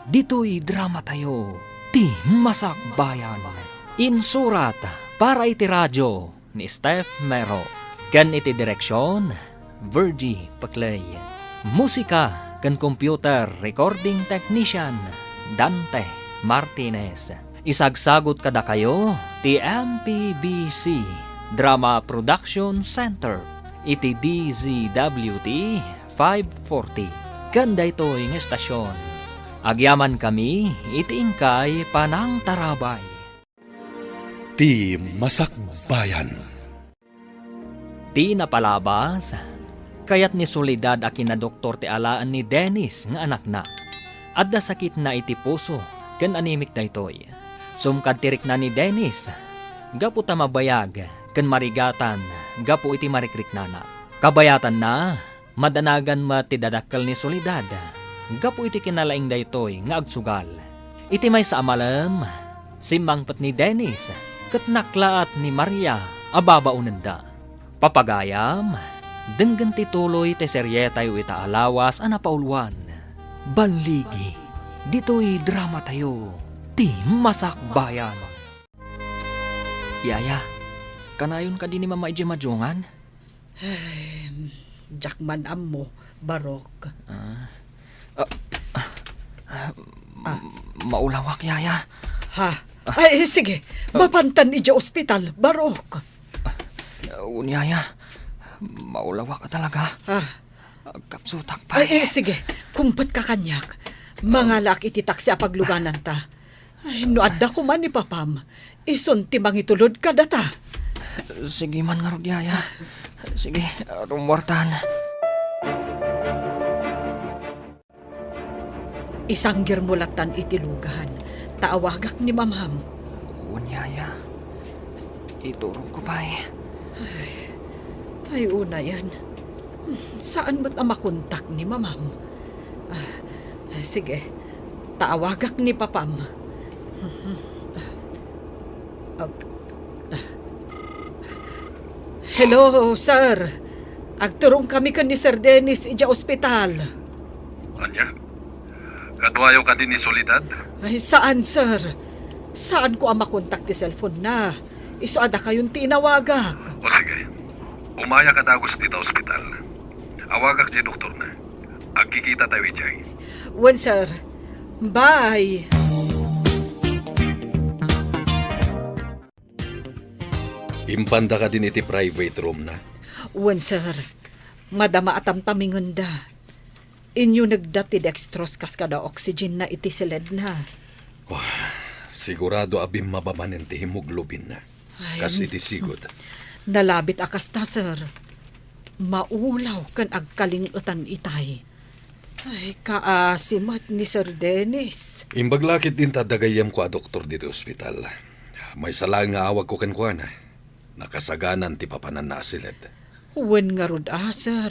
ditoy dramatayo, ti Masakbayan. Insurat para iti radio ni Steph Mero, ken iti direksion, Virgie Paclay. Musika ken computer recording technician, Dante Martinez. Isagsagut kadakayo ti M P B C Drama Production Center iti D Z W T five forty. Ken daytoy nga estasion, agyamankami iti inkay panangtarabay. Ti Masakbayan. Ti napalabas, kayat ni Soledad a kinadoktor ti alaen ni Dennis nga anakna. Adda sakitna iti puso ken anemic daytoy. Sumkad ti rikna ni Dennis, gapu ta mabayag ken marigatan gapu iti marikriknana. Kabayatanna, madanagan met ti dadakkel ni Soledad gapu iti kinalaing daytoy nga agsugal. Iti maysa a malem, simmangpet ni Dennis ket naklaat ni Maria a babaonenda. Papagayam, denggen ti tuloy ti serietayo ita a lawas a napauluan. Balligi, ditoy dramatayo, ti Masakbayan. Yaya, kanayon kadi ni Mama idiay madiongan? Ay, diak man ammo, Barok. Ah, ah, ah, ah, maulawak, Yaya. Ha? Ah. Ay, sige. Ah. Mapantan idiay ospital, Barok. Ah, wen, Yaya. Maulawak talaga. Ah. Agkapsutak pay. Ay, eh, sige. Kumpetka kaniak. Mangalaak iti taksi a paglugananta. Ay, no adda koma ni papam, isun ti mangitulod kadata. Sige man ngarud, Yaya. Sige, rummuartan. Isanggirmo lattan iti lugan, ta awagak ni Mamam. Wen, Yaya. Iturogko pay. Ay, ay, unayen. Saan met a makontak ni Mamam. Ah, sige, ta awagak ni Papam. Ah, ah. Hello, sir. Agturongkami ken ni Sir Dennis idiay ospital. Ania? Kaduayo kadi ni Soledad? Ay, saan, sir. Saanko a makontak ti cellphone na. Isu a dakayon ti inawagak. O sige. Umaya ka dagus dita ospital. Awagak ti doktorna. Agkikitatayo idiay. Wen, sir. Bye. Impanda kadin iti private room na? Wen, sir. Madama a tamtamingenda. Inyunegda ti dextrose kas kada oxygen na iti siledna. Wah, sigurado a bimmaba manen ti hemoglobinna. Ay, kas iti sigud. Nalabit a kasta, sir. Maulaw ken agkaling-etan itay. Ay, kaasi met ni Sir Dennis. Imbag la ketdin ta adda gayyemko a doktor ditoy ospital. Maysa laeng nga awagko kenkuana. Nakasaganan ti papananna a siled. Wen ngarud a, sir.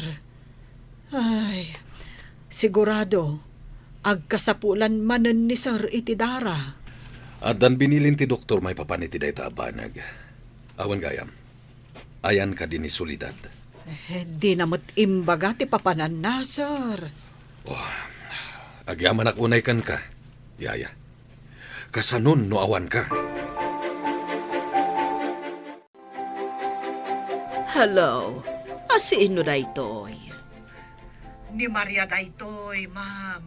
Ay, sigurado, agkasapulan manen ni sir iti dara. Addan binilin ti doktor maipapan iti dayta a banag. Awan gayam. Ayan kadi ni Soledad? Eh, dina met imbaga ti papananna, sir. Oh, agyamanak unay kenka, yaya. Kasanon no awanka? Hello. A, sino daytoy? Ni Maria daytoy, ma'am.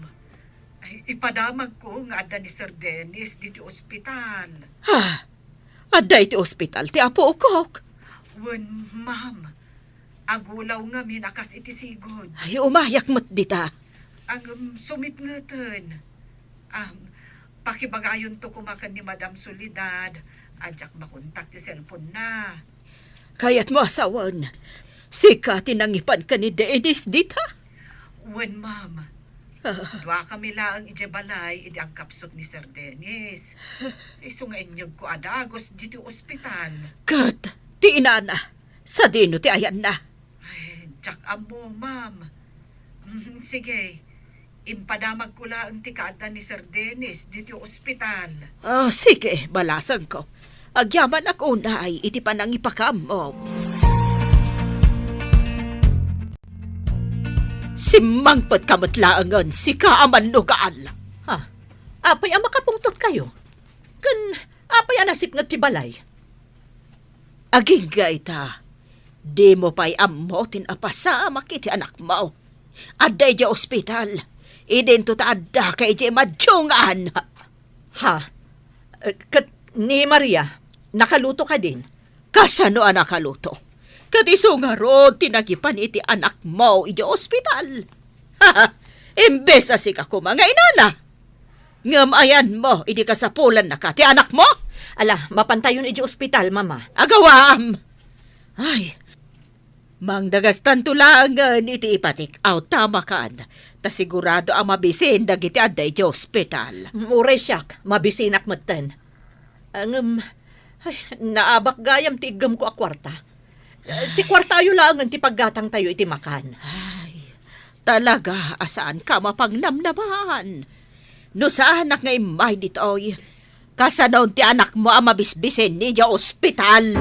Ay, ipadamagko nga adda ni Sir Dennis diti ospital. Ha? Adda iti ospital ti apokok? Wen, ma'am. Agulaw ngamin a kas iti sigud. Ay, umayak met dita. Ngem sumitngeten. Am, pakibagayonto koma ken ni Madam Soledad a diak makontak ti cellphone-na. Kayatmo a sawen, sika ti nangipan ken ni Dennis dita? Wen, ma'am. Ah. Duakami laeng idiay balay idi agkapsut ni Sir Dennis. Isu nga inyegko a dagus ditoy ospital. Ket ti inana, sadino ti ayanna? Ay, diak ammo, ma'am. Mm, sige, impadamagko laeng ti kaadda ni Sir Dennis ditoy ospital. Ah, sige, balasengko. Agyamanak unay iti panangipakaammo. Simmangpetka met laengen, sika a mannugal. Ha? Apay a makapungtotkayo? Ken apay a nasipnget ti balay? Agingga ita, dimo pay ammo ti napasamak iti anakmo. Adda idiay ospital. Idinto ta addaka idiay madiungan. Ha? Eh, ket ni Maria, nakaluto kadin? Kasano a nakaluto? Ket isu ngarud ti nagipan iti anakmo idiay ospital. Imbes a sika koma nga inana. Ngem ayanmo idi kasapulannaka ti anakmo? Ala, mapantayon idiay ospital, Mama. Agawaam! Ay, mangdagastanto laengen iti ipatik-aw ta makan, ta sigurado a mabisin dagiti adda idiay ospital. Mm, uray siak, mabisinak metten. Ngem, ay, naabak gayam ti iggemko a kuarta. Eh, ti kuartayo laengen ti paggatangtayo iti makan. Ay, talaga a saanka a mapangnamnamaan. No saanak nga immay ditoy, kasanon ti anakmo a mabisbisin idiay ospital?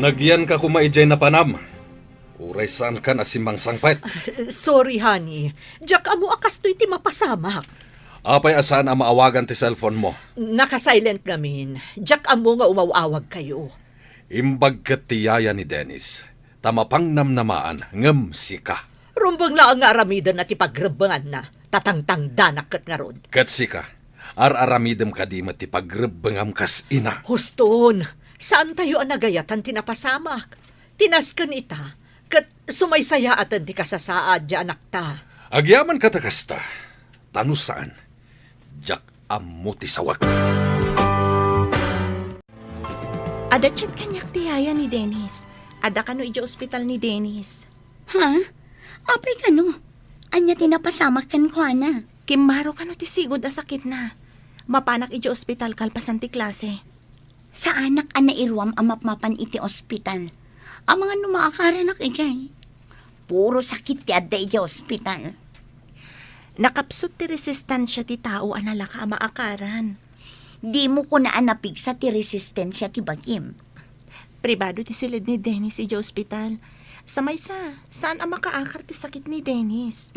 Nagyanka koma idiay napanam. Uray saankan a simmangsangpet. Sorry, honey. Diak ammo a kastoy ti mapasamak. Apay a saan a maawagan ti cellphone mo? Naka-silent ngamin. Diak ammo nga umaw-awagkayo. Imbag ket ti yaya ni Dennis, ta mapangnamnamaan ngem sika. Rumbeng laeng nga aramidenna ti pagrebbenganna, ta tangtangdanak ket ngarud. Ket sika, ar-aramidem kadi met ti pagrebbengam kas ina. Huston, saantayo a nagayatan ti napasamak. Ti nasken ita, ket sumaysayaaten ti kasasaad ti anakta. Agyamanka ta kasta, ta no saan, diak ammo ti sawek. Adda chat kaniak ti yaya ni Dennis. Adda kano idiay ospital ni Dennis. Ha? Apay kano? Ania ti napasamak kenkuana? Kimmaro kano ti sigud a sakitna. Mapanak idiay ospital kalpasan ti klase. Saanak a nairuam a mapmapan iti ospital. Amangan no maakaranak idiay. Puro sakit ti adda idiay ospital. Nakapsut ti resistensia ti tao a nalaka a maakaran. Dimo kuna a napigsa ti resistensia ti bagim. Pribado ti siled ni Dennis idiay ospital. Sa maysa, saan a makaakar ti sakit ni Dennis.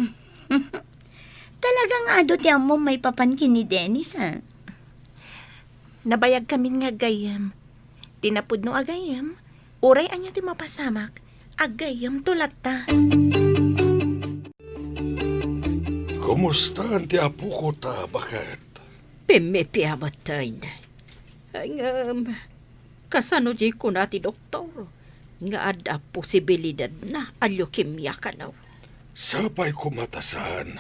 Talaga nga adu ti ammom maipapan ken ni Dennis, a? Nabayagkamin nga aggayyem. Ti napudno a gayyem, uray ania ti mapasamak, aggayyemto latta. Kumustaan ti apoko ta, baket? Pimmipia metten. Ngem, kasano di kuna ti doktor nga adda posibilidadna a leukemia kano? Sapay koma ta saan.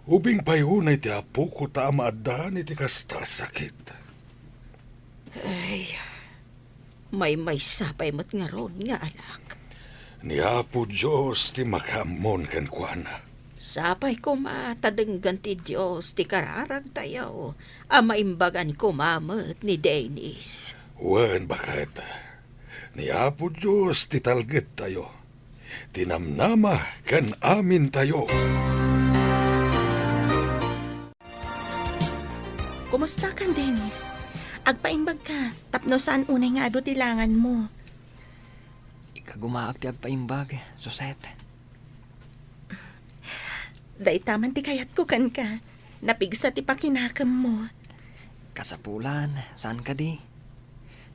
Ubing pay unay ti apoko ta addaan iti kasta a sakit. Ay, maymaysa pay met ngarud nga anak. Ni Apo Dios ti makaammon kenkuana. Sapay koma ta denggen ti Dios ti kararagtayo a maimbagan koma met ni Dennis. Wen, baket. Ni Apo Dios ti talgedtayo, ti namnama ken amintayo. Kumusta kan, Dennis? Agpaimbag ka, tapno saan unay nga adu ti langan mo. Ikagumaak ti agpaimbag, Suset. Dayta man ti kayatko kenka. Napigsa ti pakinakemmo. Kasapulan, saan kadi?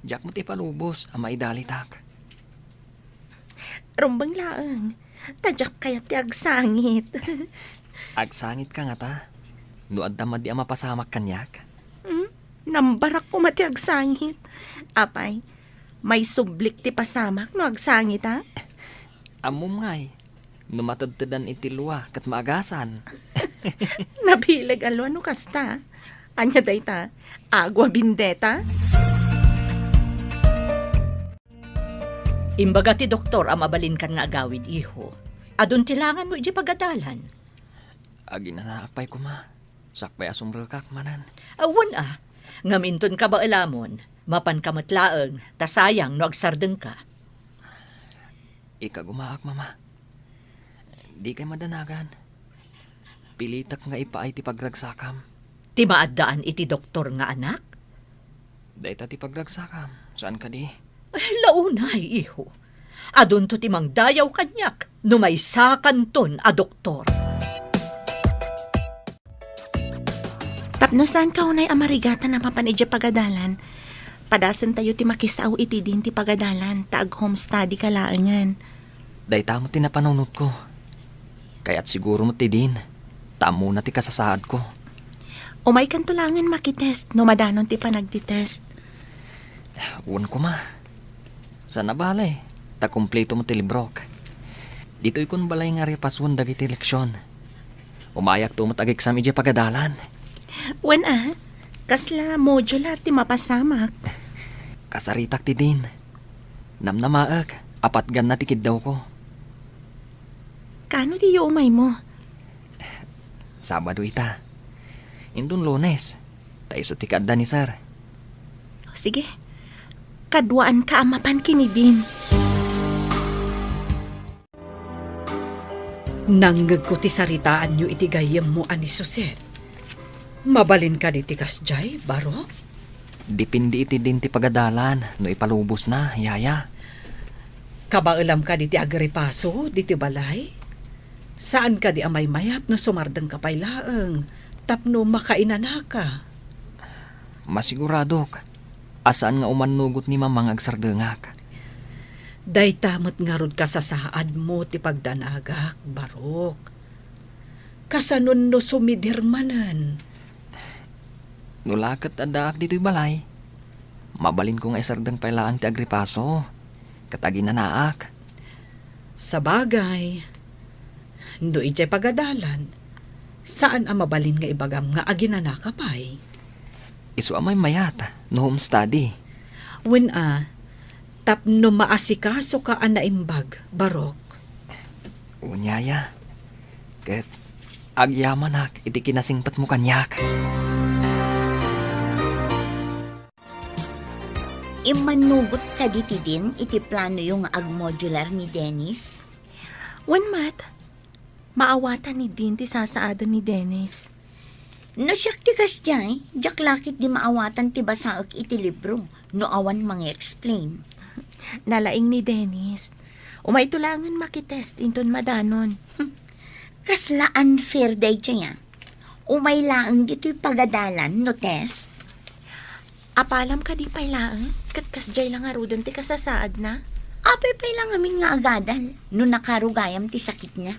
Diak met ipalubos a maidalitak. Rumbeng laeng, ta diak kayat ti agsangit. Agsangit ka ngata? No adda madi a mapasamak kaniak? Hmm? Nambarak koma ti agsangit. Apay, maisublik ti pasamak no agsangit, a? Ammom ngay, no matedtedan iti lua ket maagasan. Nabileg a lua no kasta. Ania dayta? Agua bendita? Imbaga ti doktor a mabalinkan nga agawid, iho. Adun ti langanmo idiay pagadalan. Aginanaak pay koma. Sakbay a sumrekak manen. Awan a. Ngem inton kabaelamon, mapanka met laeng, ta sayang no agsardengka. Ikagumaak, Mama. Dikay madanagan. Pilitek nga ipaay ti pagragsakam. Ti maaddaan iti doktor nga anak? Dayta ti pagragsakam, saan kadi? Launay, iho. Adunto ti mangdayaw kaniak no maysakanton a doktor. Tapno saanka unay a marigatan a mapan idiay pagadalan, padasentayo ti makisao iti din ti pagadalan ta ag-home study ka laengen. Dayta met ti napanunotko. Kayat siguro met ti din, ta ammona ti kasasaadko. Umaykanto laengen makitest no madanon ti panagtitest. Wen koma. Saan a bale, ta kumpleto met ti librok. Ditoykon balay nga repasoen dagiti leksion. Umayakto met ageksam idiay pagadalan. Wen a, kasla modular ti mapasamak? Kasaritak ti din. Namnamaek, apatganna ti kiddawko. Kaano diyo umaymo? Sabado ita. Inton Lunes, ta isu ti kaadda ni Sir. Sige, kaduaanka a mapan ken ni Din. Nangngegko ti saritaanyo iti gayyemmo a ni Suset. Mabalin kadi ti kasdiay, Barok? Depende iti din ti pagadalan no ipalubosna, yaya. Kabaelam kadi ti agripaso ditoy balay? Saan kadi a maymayat no sumardengka pay laeng tapno makainanaka? Masiguradok a saan nga umannugot ni Mama nga agsardengak. Dayta met ngarud kasasaadmo ti pagdanagak, Barok. Kasanon no sumidir manen? No la ket addaak ditoy balay, mabalinko nga isardeng pay laeng ti agripaso ket aginanaak. Sabagay, no idiay pagadalan, saan a mabalin nga ibagam nga aginanaka pay. Isu a maymayat no home study. Wen a, tapno maasikasoka a naimbag, Barok. Wen, yaya. Ket agyamanak iti kinasingpetmo kaniak. Immannugot kadi ti din iti planoyo nga agmodular ni Dennis? Wen met, maawatan ni Din ti sasaaden ni Dennis. No siak ti kasdiay, diak la ketdi maawatan ti basaek iti libro no awan mangi-explain. Nalaing ni Dennis. Umayto laengen makitest inton madanon. Hmm. Kasla unfair daydiay a. Umay laeng ditoy pagadalan no test. Apalam kadi pay laeng, ket kasdiay la ngaruden ti kasasaadna? Apay pay la ngamin nga agadal no nakaro gayam ti sakitna?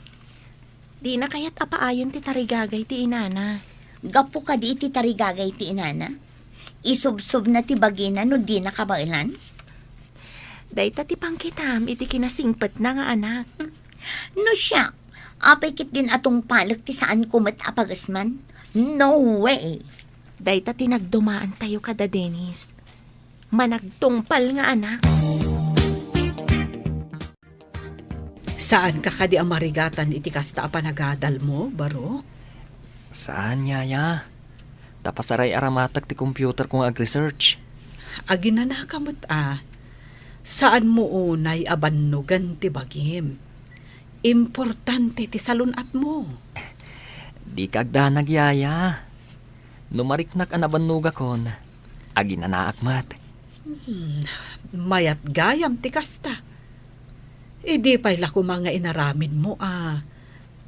Dina kayat a paayen ti tarigagay ti inana. Gapu kadi iti tarigagay ti inana? Isubsobna ti bagina no dina kabaelan? Dayta ti pangkitam iti kinasingpetna nga anak. No siak, Apay ketdin a tungpalek ti saanko met a pagasman? No way! Dayta ti nagdumaantayo kada Dennis. Managtungpal nga anak. Saanka kadi a marigatan iti kasta a panagadalmo, Barok? Saan, Yaya. Ta pasaray-aramatak ti computerko nga ag-research. Aginanaka met a, saanmo unay a bannogen ti bagim. Importante ti salun-atmo. Dika agdanag, Yaya. No mariknak a nabannogakon, aginanaak met. Hmm, mayat gayam ti kasta. Idi pay la koma nga inaramidmo a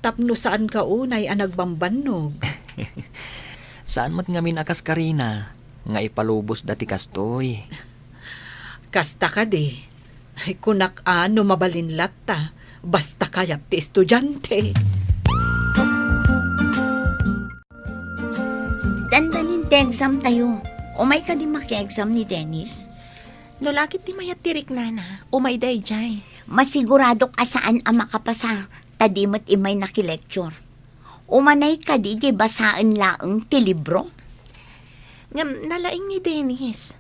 tapno saanka unay a nagbambannog. Saan met ngamin a kaskarina nga ipalubosda ti kastoy. Kasta kadi, ay, kunak a no mabalin latta, basta kayat ti estudiante. Dandanin ti exam tayo. Umay kadi maki-exam ni Dennis? No la ket ti mayat ti riknana, umay daydiay. Masiguradok a saan a makapasa, ta di met immay naki-lecture. Umanay kadi diay basaen laeng ti libro? Ngem nalaing ni Dennis.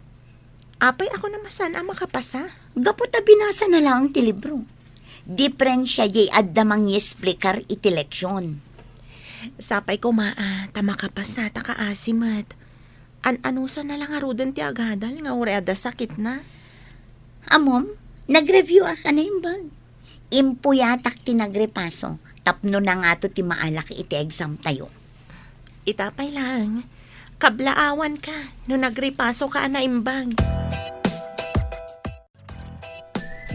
Apay a kunam a saan a makapasa? Gapu ta binasana laeng ti libro. Diferensia diay adda mangiesplikar iti leksion. Sapay koma a ta makapasa ta kaasi met. An-anusana la ngaruden ti agadal nga uray adda sakitna. Ammom, nag-review-ak a naimbag. Impuyatak ti nagrepaso tapno nangato ti maalak iti exam tayo. Ita pay laeng, kablaawanka no nagrepasoka a naimbag.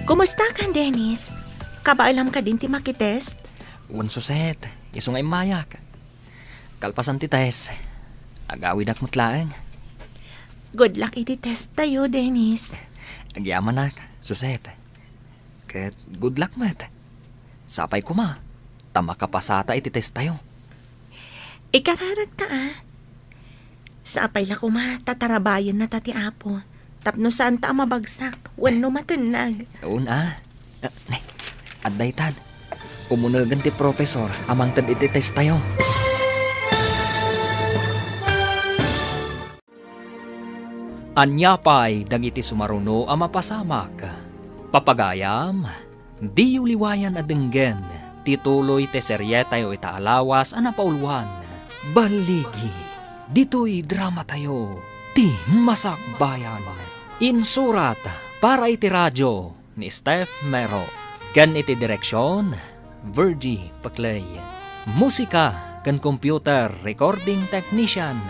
Kumustakan, Dennis? Kabaelam kadin ti makitest? Wen, Suset, isu nga immayak. Kalpasan ti test, agawidak met laeng. Good luck iti test tayo, Dennis. Agyamanak, Suset. Ket good luck met. Sapay koma ta makapasata iti test tayo. Ikararagta a. Sapay la koma ta tarabayennata ti Apo tapno saanta a mabagsak wenno matennag. Wen a. Ah, ne, adda itan. Umunegen ti professor a mangted iti test tayo. Ania pay dagiti sumaruno a mapasamak? Papagayam, diyo liwayan a denggen ti tuloy ti serietayo ita a lawas a napauluan, Balligi. Ditoy dramatayo, Ti Masakbayan. Insurat para iti radio ni Steph Mero, ken iti direksion, Virgie Peclay. Musika ken computer recording technician,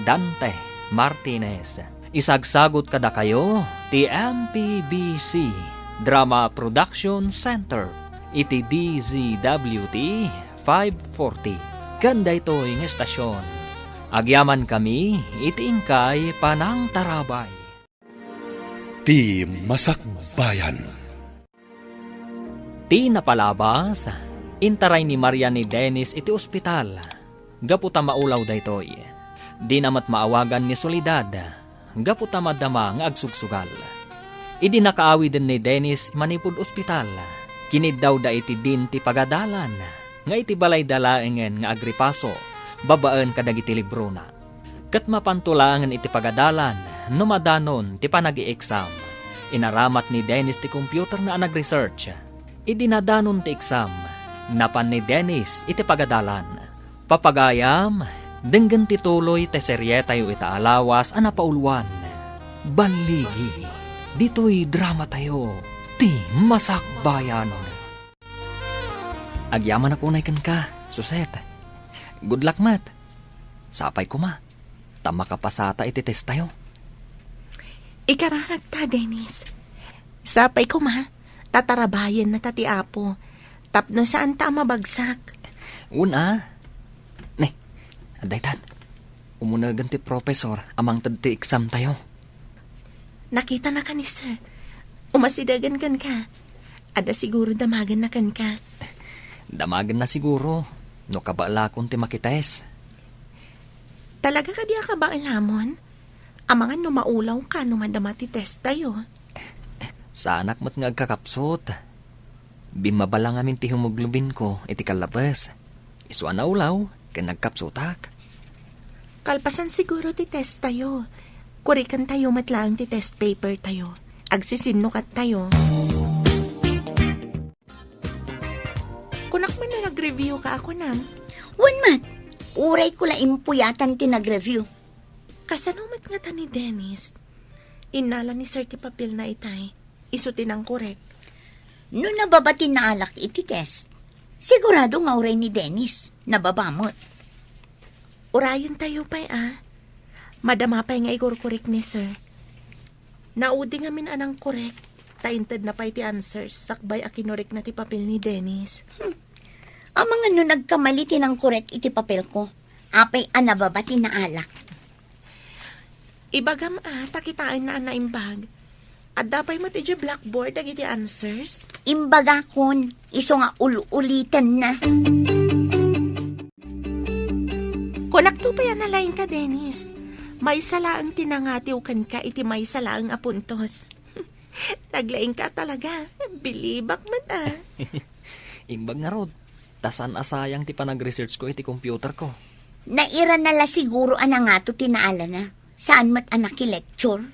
Dante Martinez. Isagsagut kadakayo ti M P B C Drama Production Center iti D Z W T five forty. Ken daytoy nga estasion, agyamankami iti inkay panangtarabay. Ti Masakbayan. Ti napalabas, intaray ni Maria ni Dennis iti ospital gapu ta maulaw daytoy. Dina met maawagan ni Soledad gapu ta madama nga agsugsugal. Idi nakaawiden ni Dennis manipud ospital, kiniddawda iti din ti pagadalan nga iti balayda laengen nga agripaso babaen kadagiti librona. Ket mapanto laengen iti pagadalan no madanon ti panag-i-exam. Inaramat ni Dennis ti computerna a nag-research. Idi nadanon ti exam, napan ni Dennis iti pagadalan. Papagayam, denggen ti tuloy ti serietayo ita a lawas a napauluan. Balligi, ditoy dramatayo, Ti Masakbayan. Agyamanak unay kenka, Suset. Good luck met. Sapay koma, ta makapasata iti testayo. Ikararagta, Dennis. Sapay koma, ta tarabayennata ti Apo, tapno saanta a mabagsak. Wen a. Ne, adda itan. Umunegen ti professor a mangted ti exam tayo. Nakitanaka ni Sir. Umasidegen kenka. Adda siguro damagenna kenka. Damagenna siguro no kabaelakon ti makitest. Talaga kadi a kabaelamon? Amangan no maulawka no madama ti test tayo. Saanak met nga agkakapsut. Bimmaba la ngamin ti hemoglobinko iti kallabes. Isu a naulaw ken nagkapsutak. Kalpasan siguro ti testtayo. Kurikentayo met laeng ti test papertayo. Agsisinnukattayo. Kunak man no nag-review ka a kunam. Wen met, uray ko la impuyatan ti nag-review. Kasano met ngata ni Dennis? Innala ni Sir ti papelna itay. Isu ti nangkorek. No nababa ti naalak iti test, sigurado nga uray ni Dennis, nababa met. Urayentayo pay a. Madama pay nga ikurkurek ni Sir. Naudi ngamin a nangkorek, ta intedna pay ti answers sakbay a kinurekna ti papel ni Dennis. Hmm. Amangan no nagkamali ti nangkorek iti papelko. Apay a nababa ti naalak. Ibagam a, ta kitaenna a naimbag. Adda pay met idiay blackboard dagiti answers? Imbagakon, isu nga ul-ulitenna. Kunakto pay a nalaingka, Dennis. Maysa laeng ti nangatiw kenka iti maysa laeng a puntos. Naglaingka talaga. Bilibak met a. Imbag ngarud, ta saan a sayang ti panag-research ko iti computer ko. Nairana la siguro a nangato ti naalana. Saan met a nakilecture.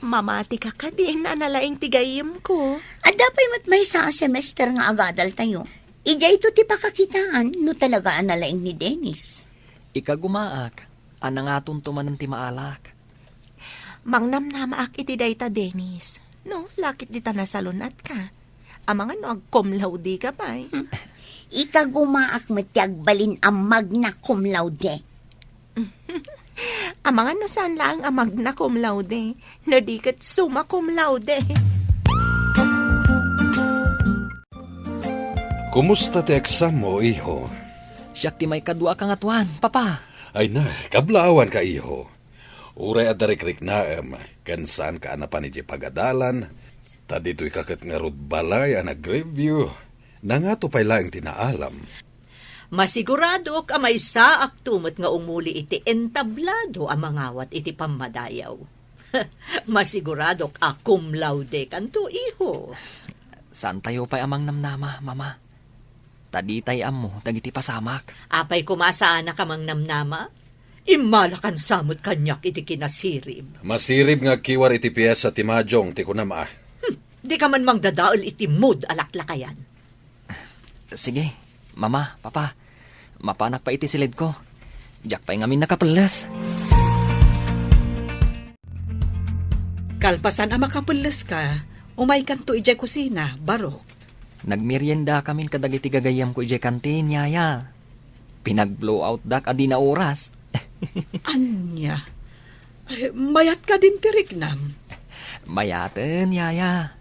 Mamatika kadin a nalaing ti gayyemko. Adda pay met maysa a semester nga agadaltayo. Idiayto ti pakakitaan no talaga a nalaing ni Dennis. Ikagumaak a nangatonto manen ti maalak. Mangnamnamaak iti dayta, Dennis. No, lakit dita nasalun-atka. Amangan no ag-cum laude ka pay. Hmm. Ikagumaak met ti agbalin a magna cum laude. Amangan no saan laeng a magna cum laude, no di ket summa cum laude. Kumusta ti exam mo, iho? Siak ti maikadua a kangatoan, Papa. Ay na, kablaawanka, iho. Uray adda rikriknaem, ken saanka a napan idiay pagadalan, ta ditoyka ket ngarud balay a nag-review. Nangato pay laeng ti naalam. Masiguradok a maysaakto met nga umuli iti entablado a mangawat iti pammadayaw. Masiguradok a cum laude kanto, iho. Saantayo pay a mangnamnama, Mama. Ta ditay ammo dagiti pasamak. Apay koma saanak a mangnamnama? Immalakan sa met kaniak iti kinasirib. Masirib nga agkiwar iti piesa ti majong ti kunam a. Hmm, dika man mangdadael iti mood a laklakayan. Sige, Mama, Papa, mapanak pay iti silidko. Diak pay ngamin nakapelles. Kalpasan a makapelleska, umaykanto idiay kusina, Barok. Nagmeriendakamin kadagiti gagayyemko idiay kantin, Yaya. Pinag-blowoutdak a di naoras. Ania? Ay, mayat kadin ti riknam? Mayaten, Yaya.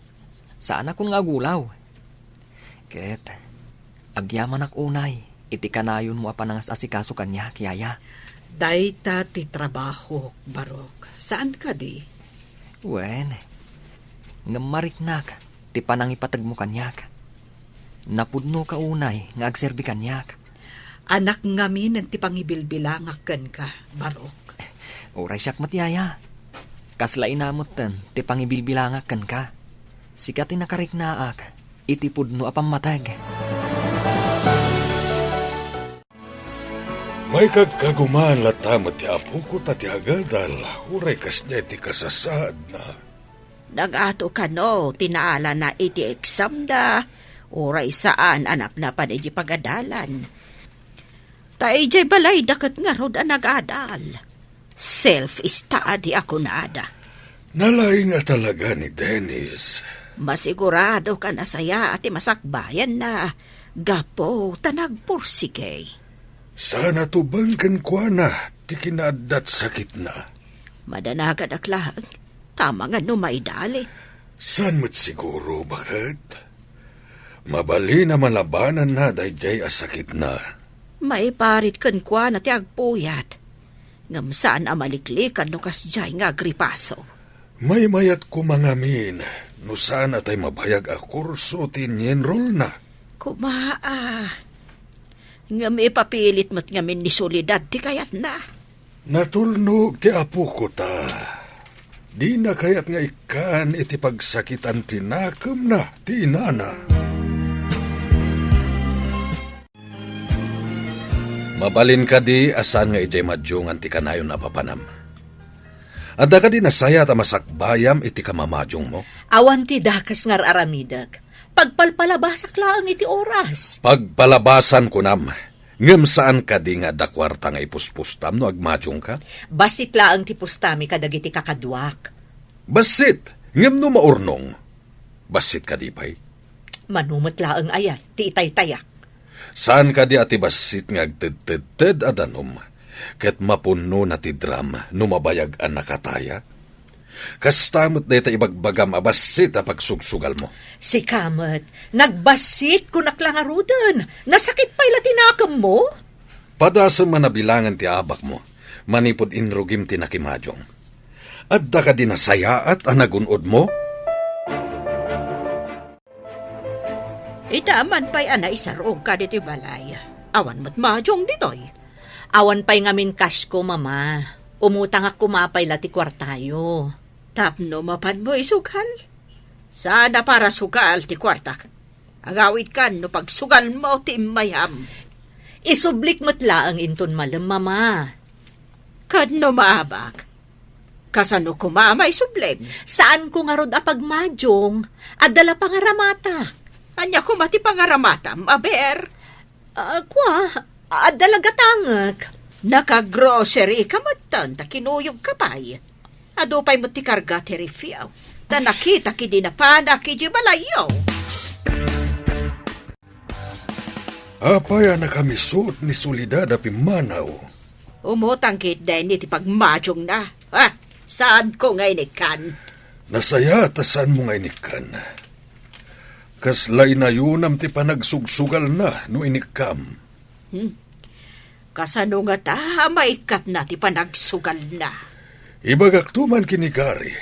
Saanakon nga agulaw. Ket agyamanak unay iti kanayonmo a panangas-asikaso kaniak, Yaya. Dayta ti trabahok, Barok. Saan kadi? Wen, ngem mariknak ti panangipategmo kaniak. Napudnoka unay nga agserbi kaniak. Anak ngamin ti pangibilbilangak kenka, Barok. Uray siak met, Yaya. Kasla ina metten ti pangibilbilangak kenka. Sika ti nakariknaak iti pudno a pammateg. Maikagkagumaan latta met ti apoko ta ti agadal, uray kasdiay ti kasasaadna. Nagato kano ti naalana iti examda, uray saan a napnapan iti pagadalan. Ta idiay balayda ket ngarud a nagadal. Self-study a kunada. Nalaing a talaga ni Dennis. Masiguradok a nasayaat ti masakbayanna gapu ta nagpursige. Saan a tubeng kenkuana ti kinaaddat sakitna. Madanagadak laeng, ta amangan no maidalit. Saan met siguro, baket? Mabalin a malabananna daydiay a sakitna. Maiparit kenkuana ti agpuyat. Ngem saan a maliklikan no kasdiay nga agripaso. Maymayat koma ngamin no saan a tay mabayag a kurso ti inyinrolna. Koma a. Ngem ipapilit met ngamin ni Soledad ti kayatna. Natulnog ti apoko ta. Dina kayat nga ikkan iti pagsakitan ti nakemna ti inana. Mabalin kadi a saan nga idiay madiongan ti kanayon a papanam? Adda kadi nasayaat a masakbayam iti kamamadiongmo? Awan ti dakes nga ar-aramidek. Pagpalpalabasak laeng iti oras. Pagpalabasan, kunam. Ngem saan kadi nga adda kuarta nga ipuspustam no agmadiongka? Bassit laeng ti pustami kadagiti kakaduak. Bassit, ngem no maurnong, bassit kadi pay? Mano met laeng aya ti itaytayak? Saan kadi a ti bassit nga agtedtedted a danum, ket mapunnona ti dram no mabayag a nakataya? Kasta met dayta ibagbagam a bassit a pagsugsugalmo. Sika met, nagbassit, kunak la ngaruden. Nasakit pay la ti nakemmo? Padasem a nabilangan ti abakmo, manipud inrugim ti nakimadiong. Adda kadi nasayaat a nagun-odmo? Ita man pay a naisarog ka ditoy balay. Awan met madiong ditoy. Awan pay ngamin kasko, Mama. Umutangak koma pay la ti kuartayo. Tapno mapanmo isugal? Saan a para sugal ti kuartak. Agawidkan no pagsugalmo ti immayam. Isublik met laeng inton malem, Mama. Ket no maabak, kasano koma a maisublim? Saanko ngarud a pagmadiong, adda la pangaramatak. Ania koma ti pangaramatam, aber? Ah, kua, adda la gatangek. Naka-grocery ka metten, ta kinuyog ka pay. Adu pay met ti karga ti rifyo, ta nakitak idi napanak idiay balayyo. Apay a nakamisut ni Soledad a pimmanaw? Umutang ketdin iti pagmadiongna. Ah, saanko nga inikkan. Nasayaat a saanmo nga inikkan. Kasla inayonam ti panagsugsugalna no inikkam. Hmm. Kasano ngata a maikkatna ti panagsugalna? Ibagakto man ken ni Gary,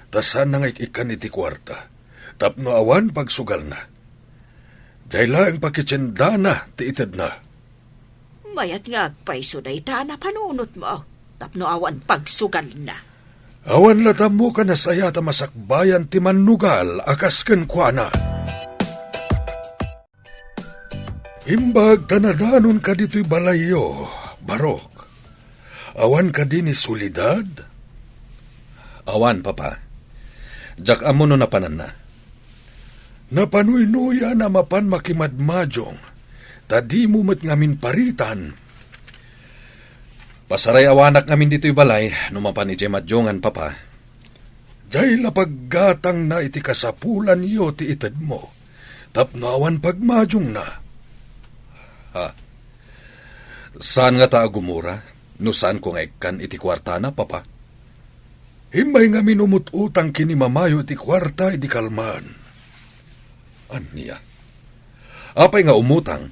ta saanna nga ik-ikkan iti kuarta, tapno awan pagsugalna. Diay laeng pakitiendana ti itedna. Mayat nga agpayso dayta a napanunotmo, tapno awan pagsugalna. Awan latta ammo a nasayaat a masakbayan ti mannugal a kas kenkuana. Imbag ta nadanonka ditoy balayyo, Barok. Awan kadi ni Soledad? Awan, Papa. Diak ammo no napananna. Napanuynoyan a mapan makimadmadiong, ta dimo met ngamin paritan. Pasarayawanak ngamin ditoy balay no mapan idiay madiongan, Papa. Diay la paggatangna iti kasapulanyo ti itedmo, tapno awan pagmadiongna. Ha? Saan ngata a gumura no saanko nga ikkan iti kuartana, Papa? Immay ngamin umut-utang ken ni mamayo iti kuarta idi kalman. Ania? Apay nga umutang?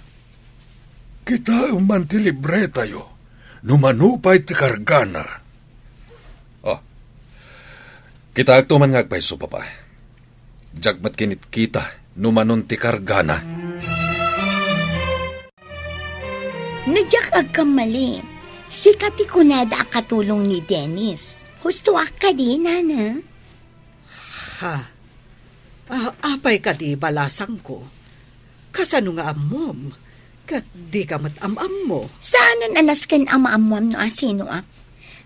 Kitaem man ti libretayo no mano pay ti kargana. Ah, kitaekto man nga agpayso, Papa. Diak met kinitkita no manon ti kargana. No diak agkamali, sika ti kunada a katulong ni Dennis. Hustoak kadi, Nana? Ha? A-, apay kadi, balasangko? Kasano nga ammom? Ket dika met am-ammo. Saanen a nasken a maammoam no asinoak.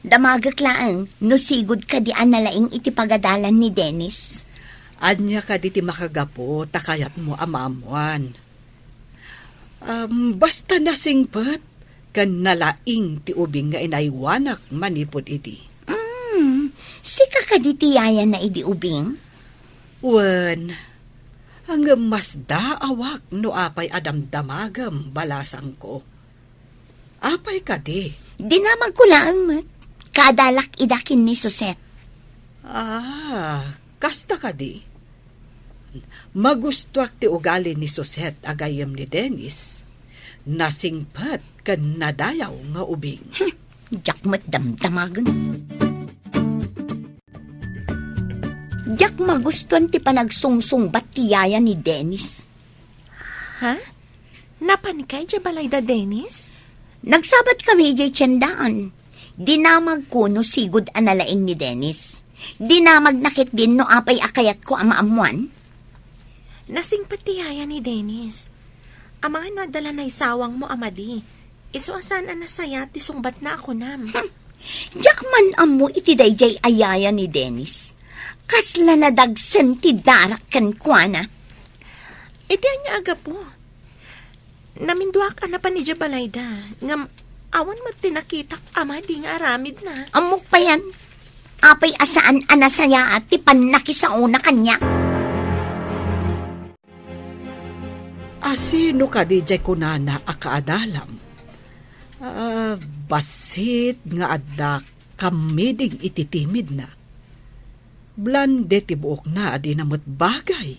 Damagek laeng no sigud kadi a nalaing iti pagadalan ni Dennis. Ania kadi ti makagapu ta kayatmo a maammoan? Am, basta nasingpet ken nalaing ti ubing nga inaywanak manipud idi. Mm, sika kadi ti yayana idi ubing? Wen, ngem masdaawak no apay a damdamagem, balasangko. Apay kadi? Dinamagko laeng met. Kaadalak ida ken ni Suset. Ah, kasta kadi? Magustoak ti ugali ni Suset a gayyem ni Dennis. Nasingpet ken nadayaw nga ubing. Hmm, diak met damdamagen. Diak magustuan ti panagsungsungbat ti yaya ni Dennis. Ha? Napanka idiay balay da Dennis? Nagsabat kami idiay tiendaan. Dinamagko no sigud a nalaing ni Dennis. Dinamagna ketdin no apay a kayatko a maammoan. Nasingpet ti yaya ni Dennis. Amangan no adda la naisawangmo a madi. Isu a saan a nasayaat ti sungbatna a kunam. Hmm. Diak man ammo iti daydiay a yaya ni Dennis. Kasla nadagsen ti darak kenkuana. Iti ania a gapu? Naminduak a napan idiay balayda, ngem awan met ti nakitak a madi nga aramidna. Ammok payen. Apay a saan a nasayaat ti pannakisaona kaniak? Asino kadi diay kunana a kaadalam? Ah, bassit nga adda kammiding iti timidna. Blonde ti buokna a dina met bagay,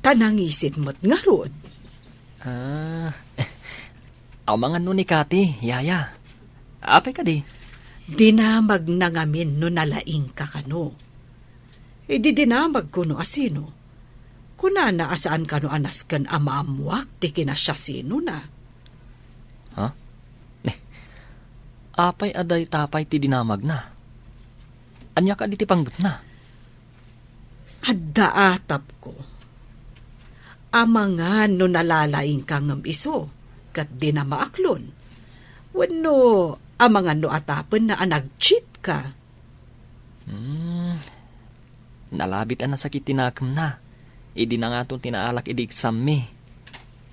ta nangisit met ngarud. Ah, amangan no ni Kati, yaya. Apay kadi? Dinamagna ngamin no nalaingka kano. Idi dinamagko no asino, kunana a saan kano a nasken a maammoak ti kinasiasinona. Ha? Ne, apay a dayta pay ti dinamagna? Ania kadi ti panggepna? Adda atapko. Amangan no nalalaingka ngem isu, ket dina maaklon. Wenno amangan no atapenna a nag-cheat ka. Hmm. Nalabit a nasakit ti nakemna. Idi nangaton ti naalak idi exam-mi.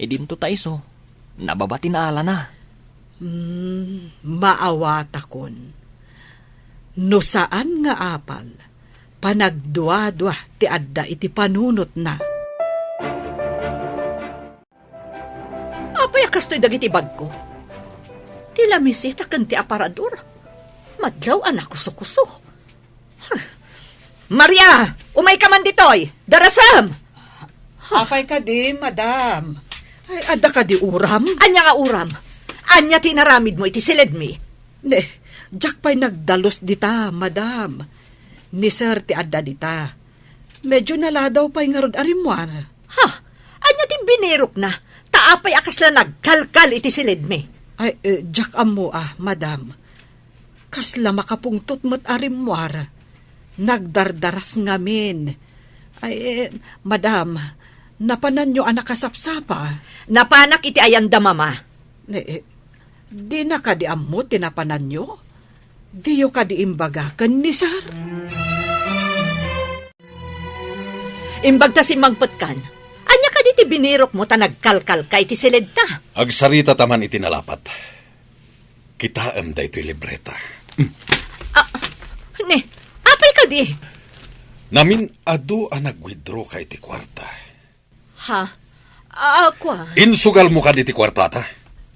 Idinto ta isu, nababa ti naalana. Hmm, maawatakon. No saan nga apal, panagduadua ti adda iti panunotna. Apay a kastoy dagiti bagko? Ti lamisita ken ti aparador, madlaw a nakusokuso. Maria, umayka man ditoy! Darasem! Apay kadi, madam? Ay, adda kadi uram? Ania nga uram? Ania ti inaramidmo iti siledmi? Ne, diak pay nagdalus dita, madam. Ni sir ti adda dita. Medyo naladaw pay ngarud a rimmuar. Ha? Ania ti binirokna? Ta apay a kasla nagkalkal iti siledmi? Ay, eh, diak ammo a, madam. Kasla makapungtot met a rimmuar. Nagdardaras ngamin. Ay, eh, madam, napananyo a nakasapsapa? Napanak iti ayan da mama. Eh, eh, dina kadi ammo ti napananyo? Diyo kadi imbaga ken ni sir? Imbag ta simmangpetkan. Ania kadi ti binirokmo ta nagkalkalka iti siledta? Agsarita ta man iti nalapat. Kitaem daytoy libreta. Ah, ne, apay kadi? Namin-adu a nag-withdraw ka iti kuarta. Ha? Ah, kua? Insugalmo kadi ti kuartata?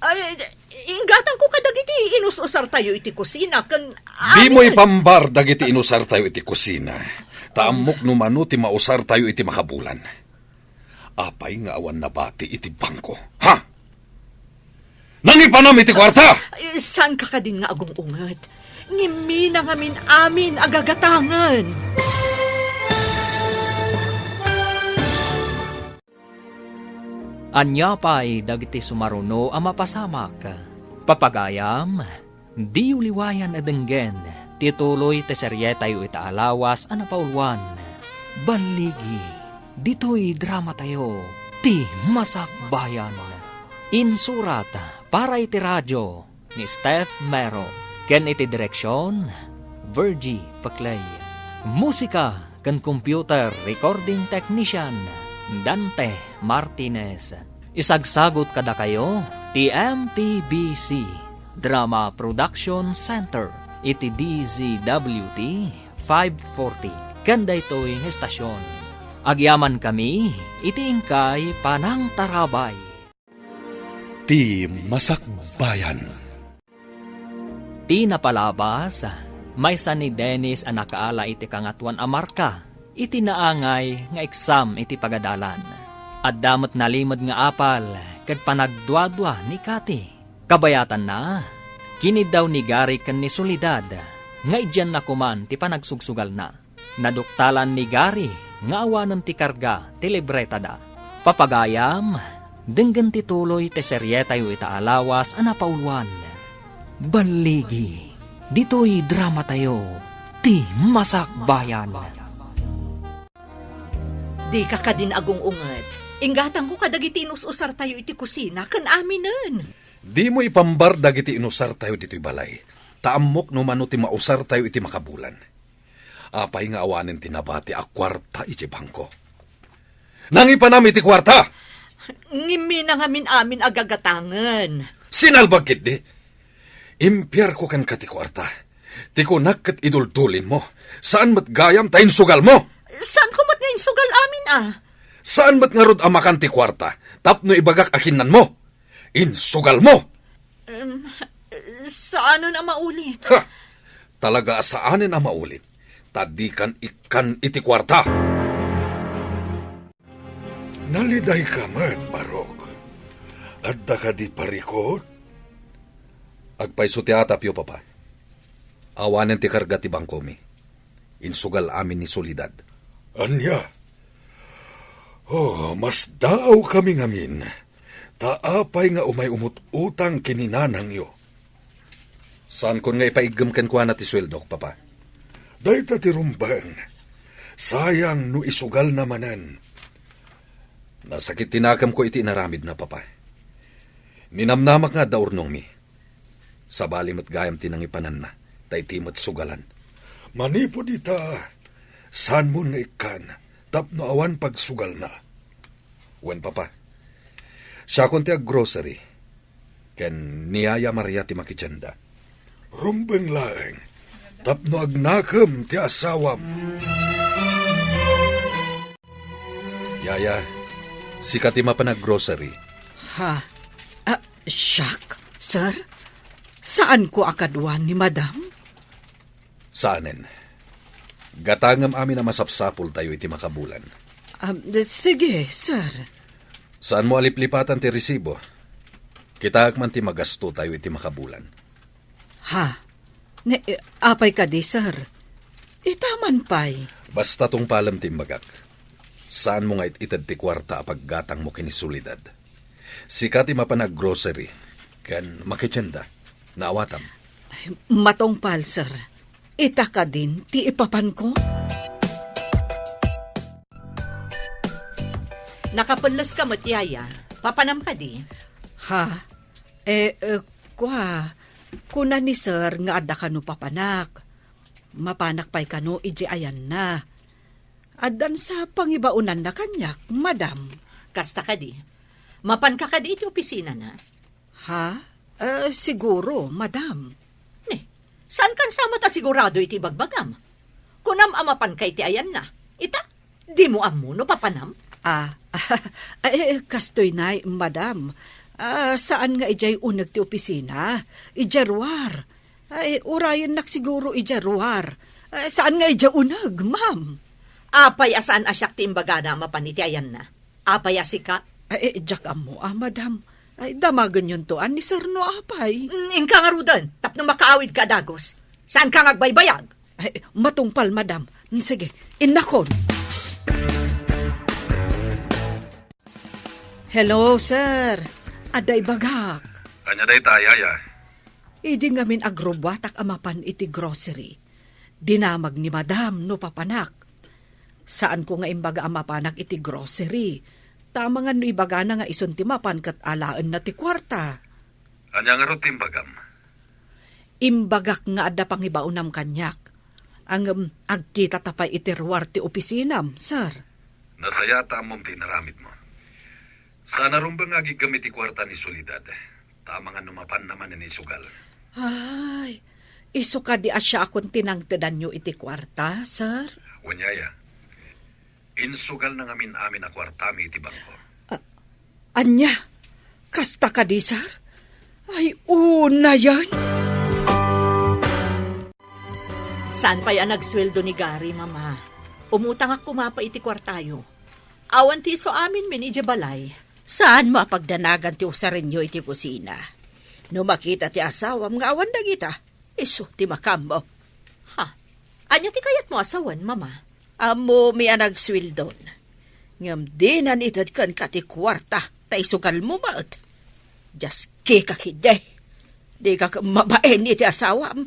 Ay, inggatanko kadagiti inus-usartayo iti kusina ken... Dimo ipambar dagiti inusartayo iti kusina. Ta ammok no mano ti mausartayo iti makabulan. Apay nga awan nabati iti bangko? Ha? Nangipanam iti kuarta! Ay, saan ka kadin nga agung-unget? Ngimina ngamin amin a gagatangen. Ania pay dagiti sumaruno a mapasamak? Papagayam, diyo liwayan a denggen ti tuloy ti serietayo ita a lawas a napauluan, Balligi, ditoy dramatayo, Ti Masakbayan. Insurat para iti radio ni Steph Mero, ken iti direksion, Virgie Peclay. Musika ken computer recording technician, Dante Martinez. Isagsagut kadakayo ti M P B C Drama Production Center iti D Z W T five forty ken daytoy nga estasion. Agyamankami iti inkay panangtarabay. Ti Masakbayan. Ti napalabas, maysa ni Dennis a nakaala iti Kangatoan a Marka iti naangay nga eksam iti pagadalan. Adda met nalimed nga apal ket panagduadua ni Kati. Kabayatanna, kiniddaw ni Gary ken ni Soledad nga idianna koman ti panagsugsugalna. Naduktalan ni Gary nga awanen ti karga ti libretada. Papagayam, denggen ti tuloy ti serietayo ita a lawas a napauluan, Balligi, ditoy dramatayo, Ti Masakbayan. Dika kadin agung-unget. Inggatanko kadagiti inus-usartayo iti kusina ken aminen. Dimo ipambar dagiti inusartayo ditoy balay, ta ammok no mano ti mausartayo iti makabulan. Apay nga awanen ti nabati a kuarta iti bangko? Nangipanam iti kuarta! Ngimmi na ngamin amin a gagatangen. Sinalbag ketdi! Impiarko kenka ti kuarta. Ti kunak ket iduldulinmo. Saan met gayam ta insugalmo. Saanko met nga insugal amin a? Saan met ngarud a makan ti kuarta tapno ibagak a kinnanmo? Insugalmo! Em, saanen a maulit. Ha! Talaga a saanen a maulit. Ta dikan ikkan iti kuarta. Nalidayka met, Barok. Adda kadi parikut? Agpayso ti atapyo, Papa. Awanen ti karga ti bangkomi. Insugal amin ni Soledad. Ania? Oh, masdaawkami ngamin. Ta apay nga umay umut-utang ken ni nanangyo? Saankon nga ipaiggem kenkuana ti sueldok, Papa. Dayta ti rumbeng. Sayang no isugalna manen. Nasakit ti nakemko iti inaramidna, Papa. Ninamnamak nga adda urnongmi. Sabali met gayam ti nangipananna, ta iti met sugalan. Manipud ita, saanmon nga ikkan tapno awan pagsugalna. Wen, Papa, siakon ti aggrocery, ken ni Yaya Maria ti makitienda. Rumbeng laeng, tapno agnakem ti asawam. Yaya, sika ti mapan aggrocery. Ha? Ah, siak, sir? Saanko a kaduan ni Madam? Saanen. Gatangem amin a masapsapultayo iti makabulan. Ah, sige, sir. Saanmo a liplipatan ti resibo? Kitaek man ti magastotayo iti makabulan. Ha? Ne, eh, apay kadi, sir? Ita man pay. Basta tungpalem ti imbagak. Saanmo nga it-ited ti kuarta a paggatangmo ken ni Soledad. Sika ti mapan aggrocery ken makitienda. Naawatam. Ay, matungpal, sir. Ita kadin ti ipapanko? Nakapelles ka met, Yaya. Papanam kadi? Ha? Eh, eh, kua, kuna ni sir nga adda kano papanak. Mapanak pay kano iti ayanna. Addan sa pangibaonanna kaniak, madam. Kasta kadi. Mapanka kadi iti opisinana? Ha? Eh, siguro, madam. Ne, saankan sa met a sigurado iti ibagbagam? Kunam a mapanka iti ayanna. Ita, dimo ammo no papanam? Ah, eh, kastoy nay, madam. Ah, saan nga idiay uneg ti opisina? Idiay ruar. Ay, urayennak siguro idiay ruar. Ah, saan nga idiay uneg, ma'am? Apay a saan a siak ti imbagana a mapan iti ayanna? Apay a sika? Ay, eh, diak ammo, ah, madam. Ay, damagenyonto a ni sir no apay. Mm, inka ngaruden, tapno makaawidka a dagus. Saanka nga agbaybayag? Ay, matungpal, madam. Mm, sige, innakon. Hello, sir. Adda ibagak. Ania dayta, Yaya? Idi ngamin agrubbuatak a mapan iti grocery, dinamag ni madam no papanak. Saanko nga imbaga a mapanak iti grocery. Ta amangan no ibagana nga isun ti mapan ket alaenna ti kuarta. Ania ngarud ti imbagam? Imbagak nga adda pangibaonam kaniak. Ngem agkitata pay iti ruar ti opisinam, sir. Nasayaat ta ammom ti inaramidmo. Saan a rumbeng nga agiggem iti kuarta ni Soledad. Ta amangan no mapanna manen isugal. Ay, isu kadi a siakon ti nangtedanyo iti kuarta, sir? Wen, Yaya. Insugalna ngamin amin a kuartami iti bangko. A-, ania? Kasta kadi, sir? Ay, unayen! Saan pay a nagsueldo ni Gary, Mama? Umutangak koma pay iti kuartayo. Awan ti isu aminmin idiay balay. Saanmo a pagdanagan ti usarenyo iti kusina? No makita ti asawam nga awan dagita, isu ti makaammo. Ha? Ania ti kayatmo a sawen, Mama? Ammomi a nagsueldon. Ngem dinan ited kenka ti kuarta ta isugalmo met. Diaskeka ketdi. Dika mabain iti asawam.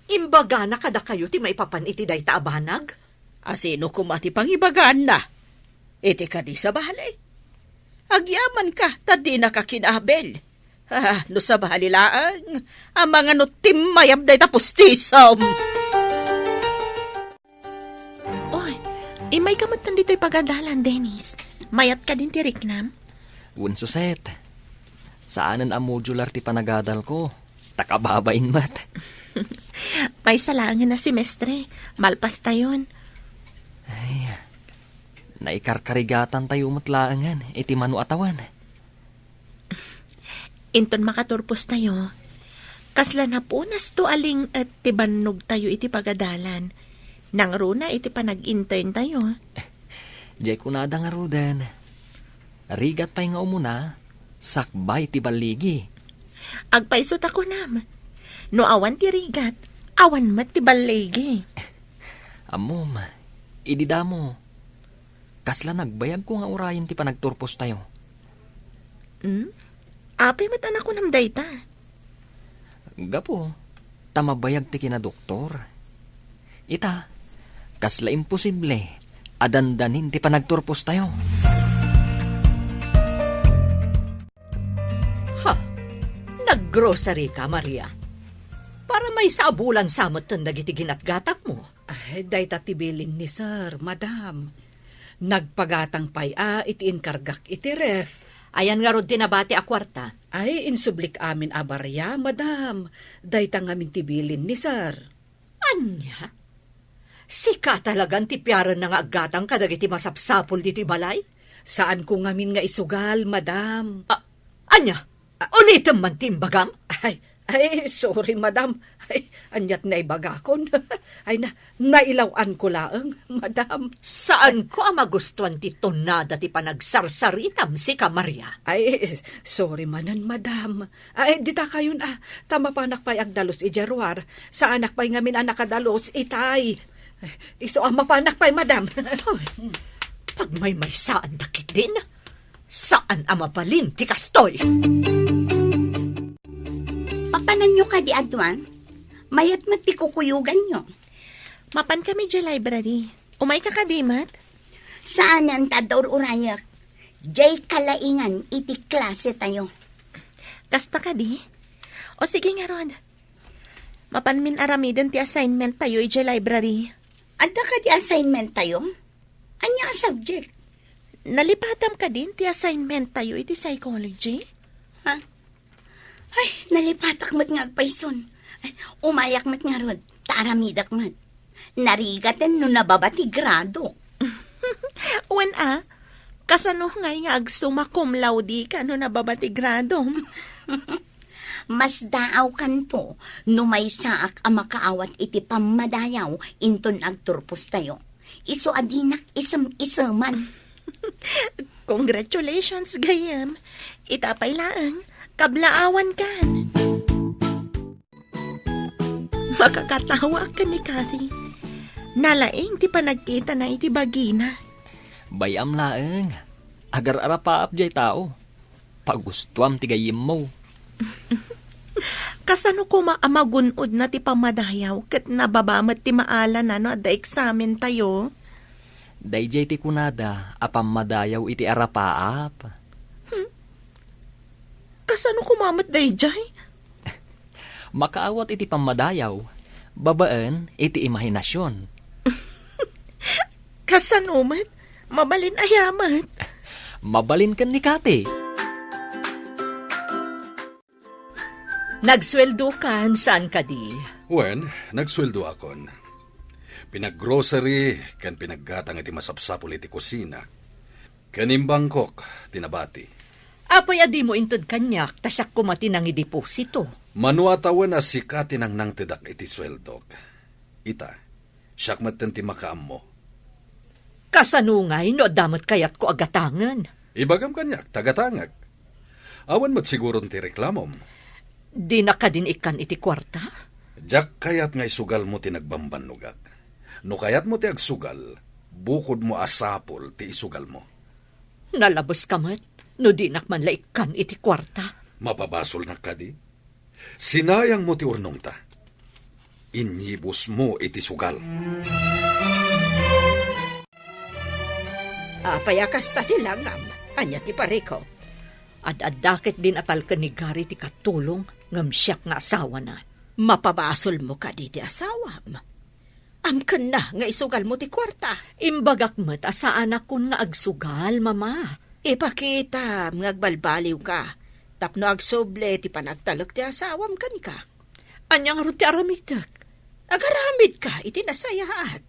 Imbagana kadakayo ti maipapan iti dayta a banag? A sino koma ti pangibagaanna? Iti kadi sabali? Agyamanka ta dinaka kinabil. Ah, no sabali laeng, amangan no timmayab dayta pustisom. Oy, immayka metten ditoy pagadalan, Dennis. Mayat kadin ti riknam? Wen, Suset. Saanen a modular ti panagadalko. Ta kababain met. Maysa laengen a semestre, malpastayon. Ay, naikarkarigatantayo met laengen iti mano a tawen. Inton makaturpostayo, kasla napunasto a ling-et ti bannogtayo iti pagadalan. Nangruna iti panag-interntayo. Diay kunada ngaruden, rigat pay nga umuna, sakbay ti balligi. Agpayso ta kunam, no awan ti rigat, awan met ti balligi. Ammom, idi damo, kasla nagbayagko nga urayen ti panagturpostayo. Hmm? Apay met a nakunam dayta? Gapu ta mabayag ti kinadoktor. Ita, kasla imposible a dandanin ti panagturpostayo. Ha? Naggrocery ka, Maria? Para maysa a bulan sa metten dagiti ginatgatangmo. Ay, dayta ti bilin ni Sir, Madam. Nagpagatang pay a iti inkargak iti ref. Ayan ngarud ti nabati a kuarta? Ay, insublik amin a baria, Madam. Dayta ngamin ti bilin ni Sir. Ania? Sika talagan ti piarenna nga aggatang kadagiti masapsapul ditoy balay? Saanko ngamin nga isugal, Madam. A-, ania? Ulitem man ti imbagam? Ay, ay, sorry, Madam. Ay, aniat naibagakon? Ay, na, nailaw-anko laeng, Madam. Saanko a magustuan ti tonada ti panagsarsaritam, sika, Maria. Ay, sorry manen, Madam. Ay, dita kayon, ah, ta mapanak pay agdalus idiay ruar. Saanak pay ngamin a nakadalus itay. Isu a mapanak pay, Madam. Ay, pagmaymaysaanda ketdin. Saan a mabalin ti kastoy. Papananyo kadi aduan? Mayat met ti kukuyoganyo. Mapan kami diay library. Umayka kadi met? Saanen ta adda ur-urayek. Diay kalaingan iti klase tayo. Kasta kadi? O sige ngarud. Mapanmin aramiden ti assignment tayo idiay library. Adda kadi assignment tayo? Ania a subject? Nalipatam kadin ti assignment tayo iti psychology? Ha? Ay, nalipatak met nga agpayson. Ay, umayak met ngarud, ta aramidak met. Narigaten no nababa ti gradok. Wen a, kasano ngay nga agsumma cum laude ka no nababa ti gradom? Masdaawkanto no maysaak a makaawat iti pammadayaw inton agturpostayo. Isu a dinak isem-iseman. Congratulations, gayyem. Ita pay laeng, kablaawankan. Makakatawaak ken ni Kathy. Nalaing ti panagkitana iti bagina. Bay-am laeng. Agar-arapaap diay tao. Pagustuam ti gayyemmo. Kasano koma a magun-odna ti pammadayaw ket nababa met ti maalana no adda eksamentayo? Daydiay ti kunada a pammadayaw iti arapaap. Hmm. Kasano koma met daydiay? Makaawat iti pammadayaw, babaen iti imahinasion. Kasano met? Mabalin aya met? Mabalin ken ni Kati. Nagsueldokan, saan kadi? Wen, nagsueldoakon. Pinaggrocery ken pinaggatang iti masapsapul iti kusina. Ken imbangkok ti nabati. Apay a dimo inted kaniak, ta siak koma ti nangideposito? Mano a tawen a sika ti nangnangtedak iti sueldok. Ita, siak metten ti makaammo. Kasano ngay no adda met kayatko a gatangen? Ibagam kaniak ta gatangek. Awan met siguron ti reklamom. Dina kadin ikkan iti kuarta? Diak kayat nga isugalmo ti nagbambannogak. No kayatmo ti agsugal, bukodmo a sapul ti isugalmo. Nalabeska met no dinak man la ikkan iti kuarta. Mapabasolnak kadi? Sinayangmo ti urnongta. Inyibusmo iti sugal. Apay a kasta ti langam? Ania ti parikop? Ad-adda ketdin a talken ni Gary ti katulong ngem siak nga asawana. Mapabasolmo kadi ti asawam? Amkenna nga isugalmo ti kuarta. Imbagak met a saanakon nga agsugal, Mama. Ipakitam nga agbalbaliwka tapno agsubli ti panagtalek ti asawam kenka. Ania ngarud ti aramidek? Agaramidka iti nasayaat.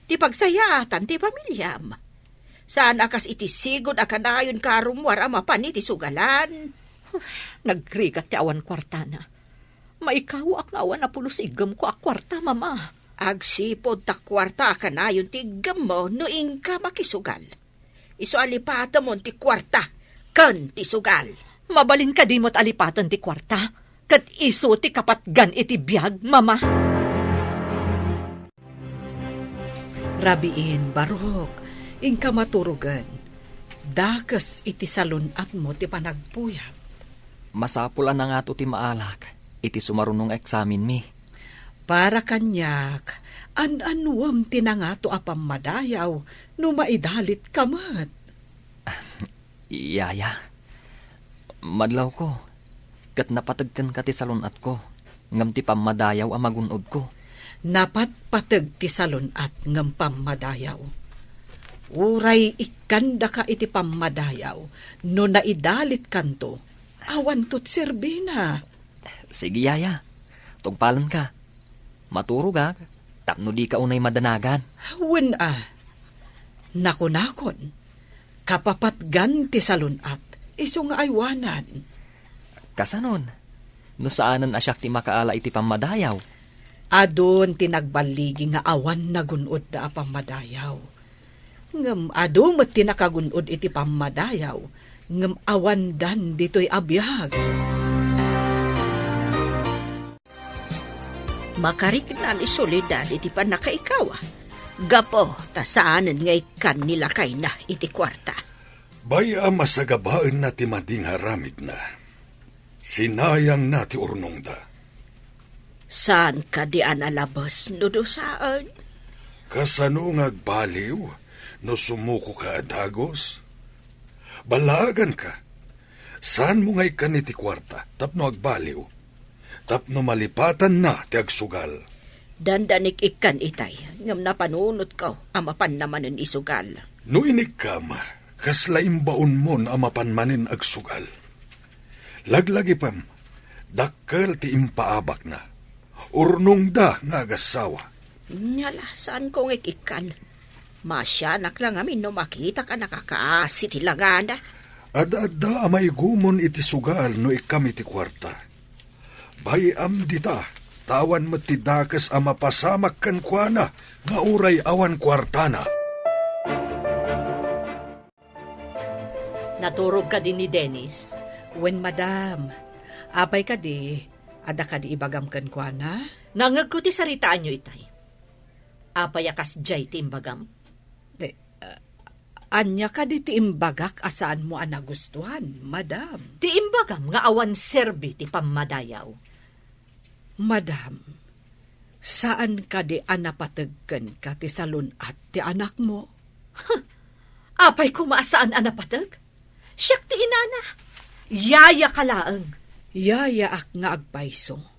Ti pagsayaatan ti pamiliam. Saan a kas iti sigud a kanayon karummuar a mapan iti sugalan. Nagrigat ti awan kuartana. Maikawaak nga awan a pulos iggemko a kuarta, Mama. Agsipud ta kuarta a kanayon ti iggemmo no inka makisugal. Isu a lipatemon ti kuarta ken ti sugal. Mabalin kadi met a lipaten ti kuarta ket isu ti kapatgan iti biag, Mama? Rabiin, Barok, inka maturogen. Dakes iti salun-atmo ti panagpuyat. Masapul a nangato ti maalak iti sumaruno nga eksamenmi. Para kaniak, an-anuem ti nangato a pammadayaw no maidalitka met. Yaya, madlawko, ket napateg kenka ti salun-atko, ngem ti pammadayaw a magun-odko. Napatpateg ti salun-at ngem pammadayaw. Uray ikkandaka iti pammadayaw no naidalitkanto, awanto ti serbina. Sige, yaya. Tungpalenka. Maturogak tapno dika unay madanagan. Wen a. Nakunakon, kapapatgan ti salun-at, isu nga aywanan. Kasanon, no saanen a siak ti makaala iti pammadayaw? Adun ti nagballigi nga awan nagun-odda a pammadayaw. Ngem adu met ti nakagun-od iti pammadayaw, ngem awandan ditoy a biag. Makarikna ni Soledad iti pannakaikawa, gapu ta saanen nga ikkan ni lakayna iti kuarta. Bay-am a sagabaenna ti madi nga aramidna. Sinayangna ti urnongda. Saan kadi a nalabes no dusaen? Kasano nga agbaliw no sumukoka a dagus? Ballaaganka. Saanmo nga ikkan iti kuarta tapno agbaliw, tapno malipatanna ti agsugal. Dandanik ikkan itay, ngem napanunotko a mapanna manen isugal. No inikkam, kasla imbaonmon a mapan manen agsugal. Laglagipem, dakkel ti impaabakna. Urnongda nga agassawa. Nya la, saanko nga ik-ikkan. Maasianak la ngamin no makitak a nakakaasi ti langana. Adda-adda a maigumon iti sugal no ikkam iti kuarta. Bay-am dita, ta awan met ti dakes a mapasamak kenkuana nga uray awan kuartana. Naturog kadi ni Dennis? Wen, madam. Apay kadi, adda kadi ibagam kenkuana? Nangngegko ti saritaanyo itay. Apay a kasdiay ti imbagam? Di, ah, ania kadi ti imbagak a saanmo a nagustuan, madam? Ti imbagam nga awan serbi ti pammadayaw. Madam, saan kadi a napateg kenka ti salun-at ti anakmo? Apay koma a saan a napateg? Siak ti inana. Yayaka laeng. Yayaak nga agpayso.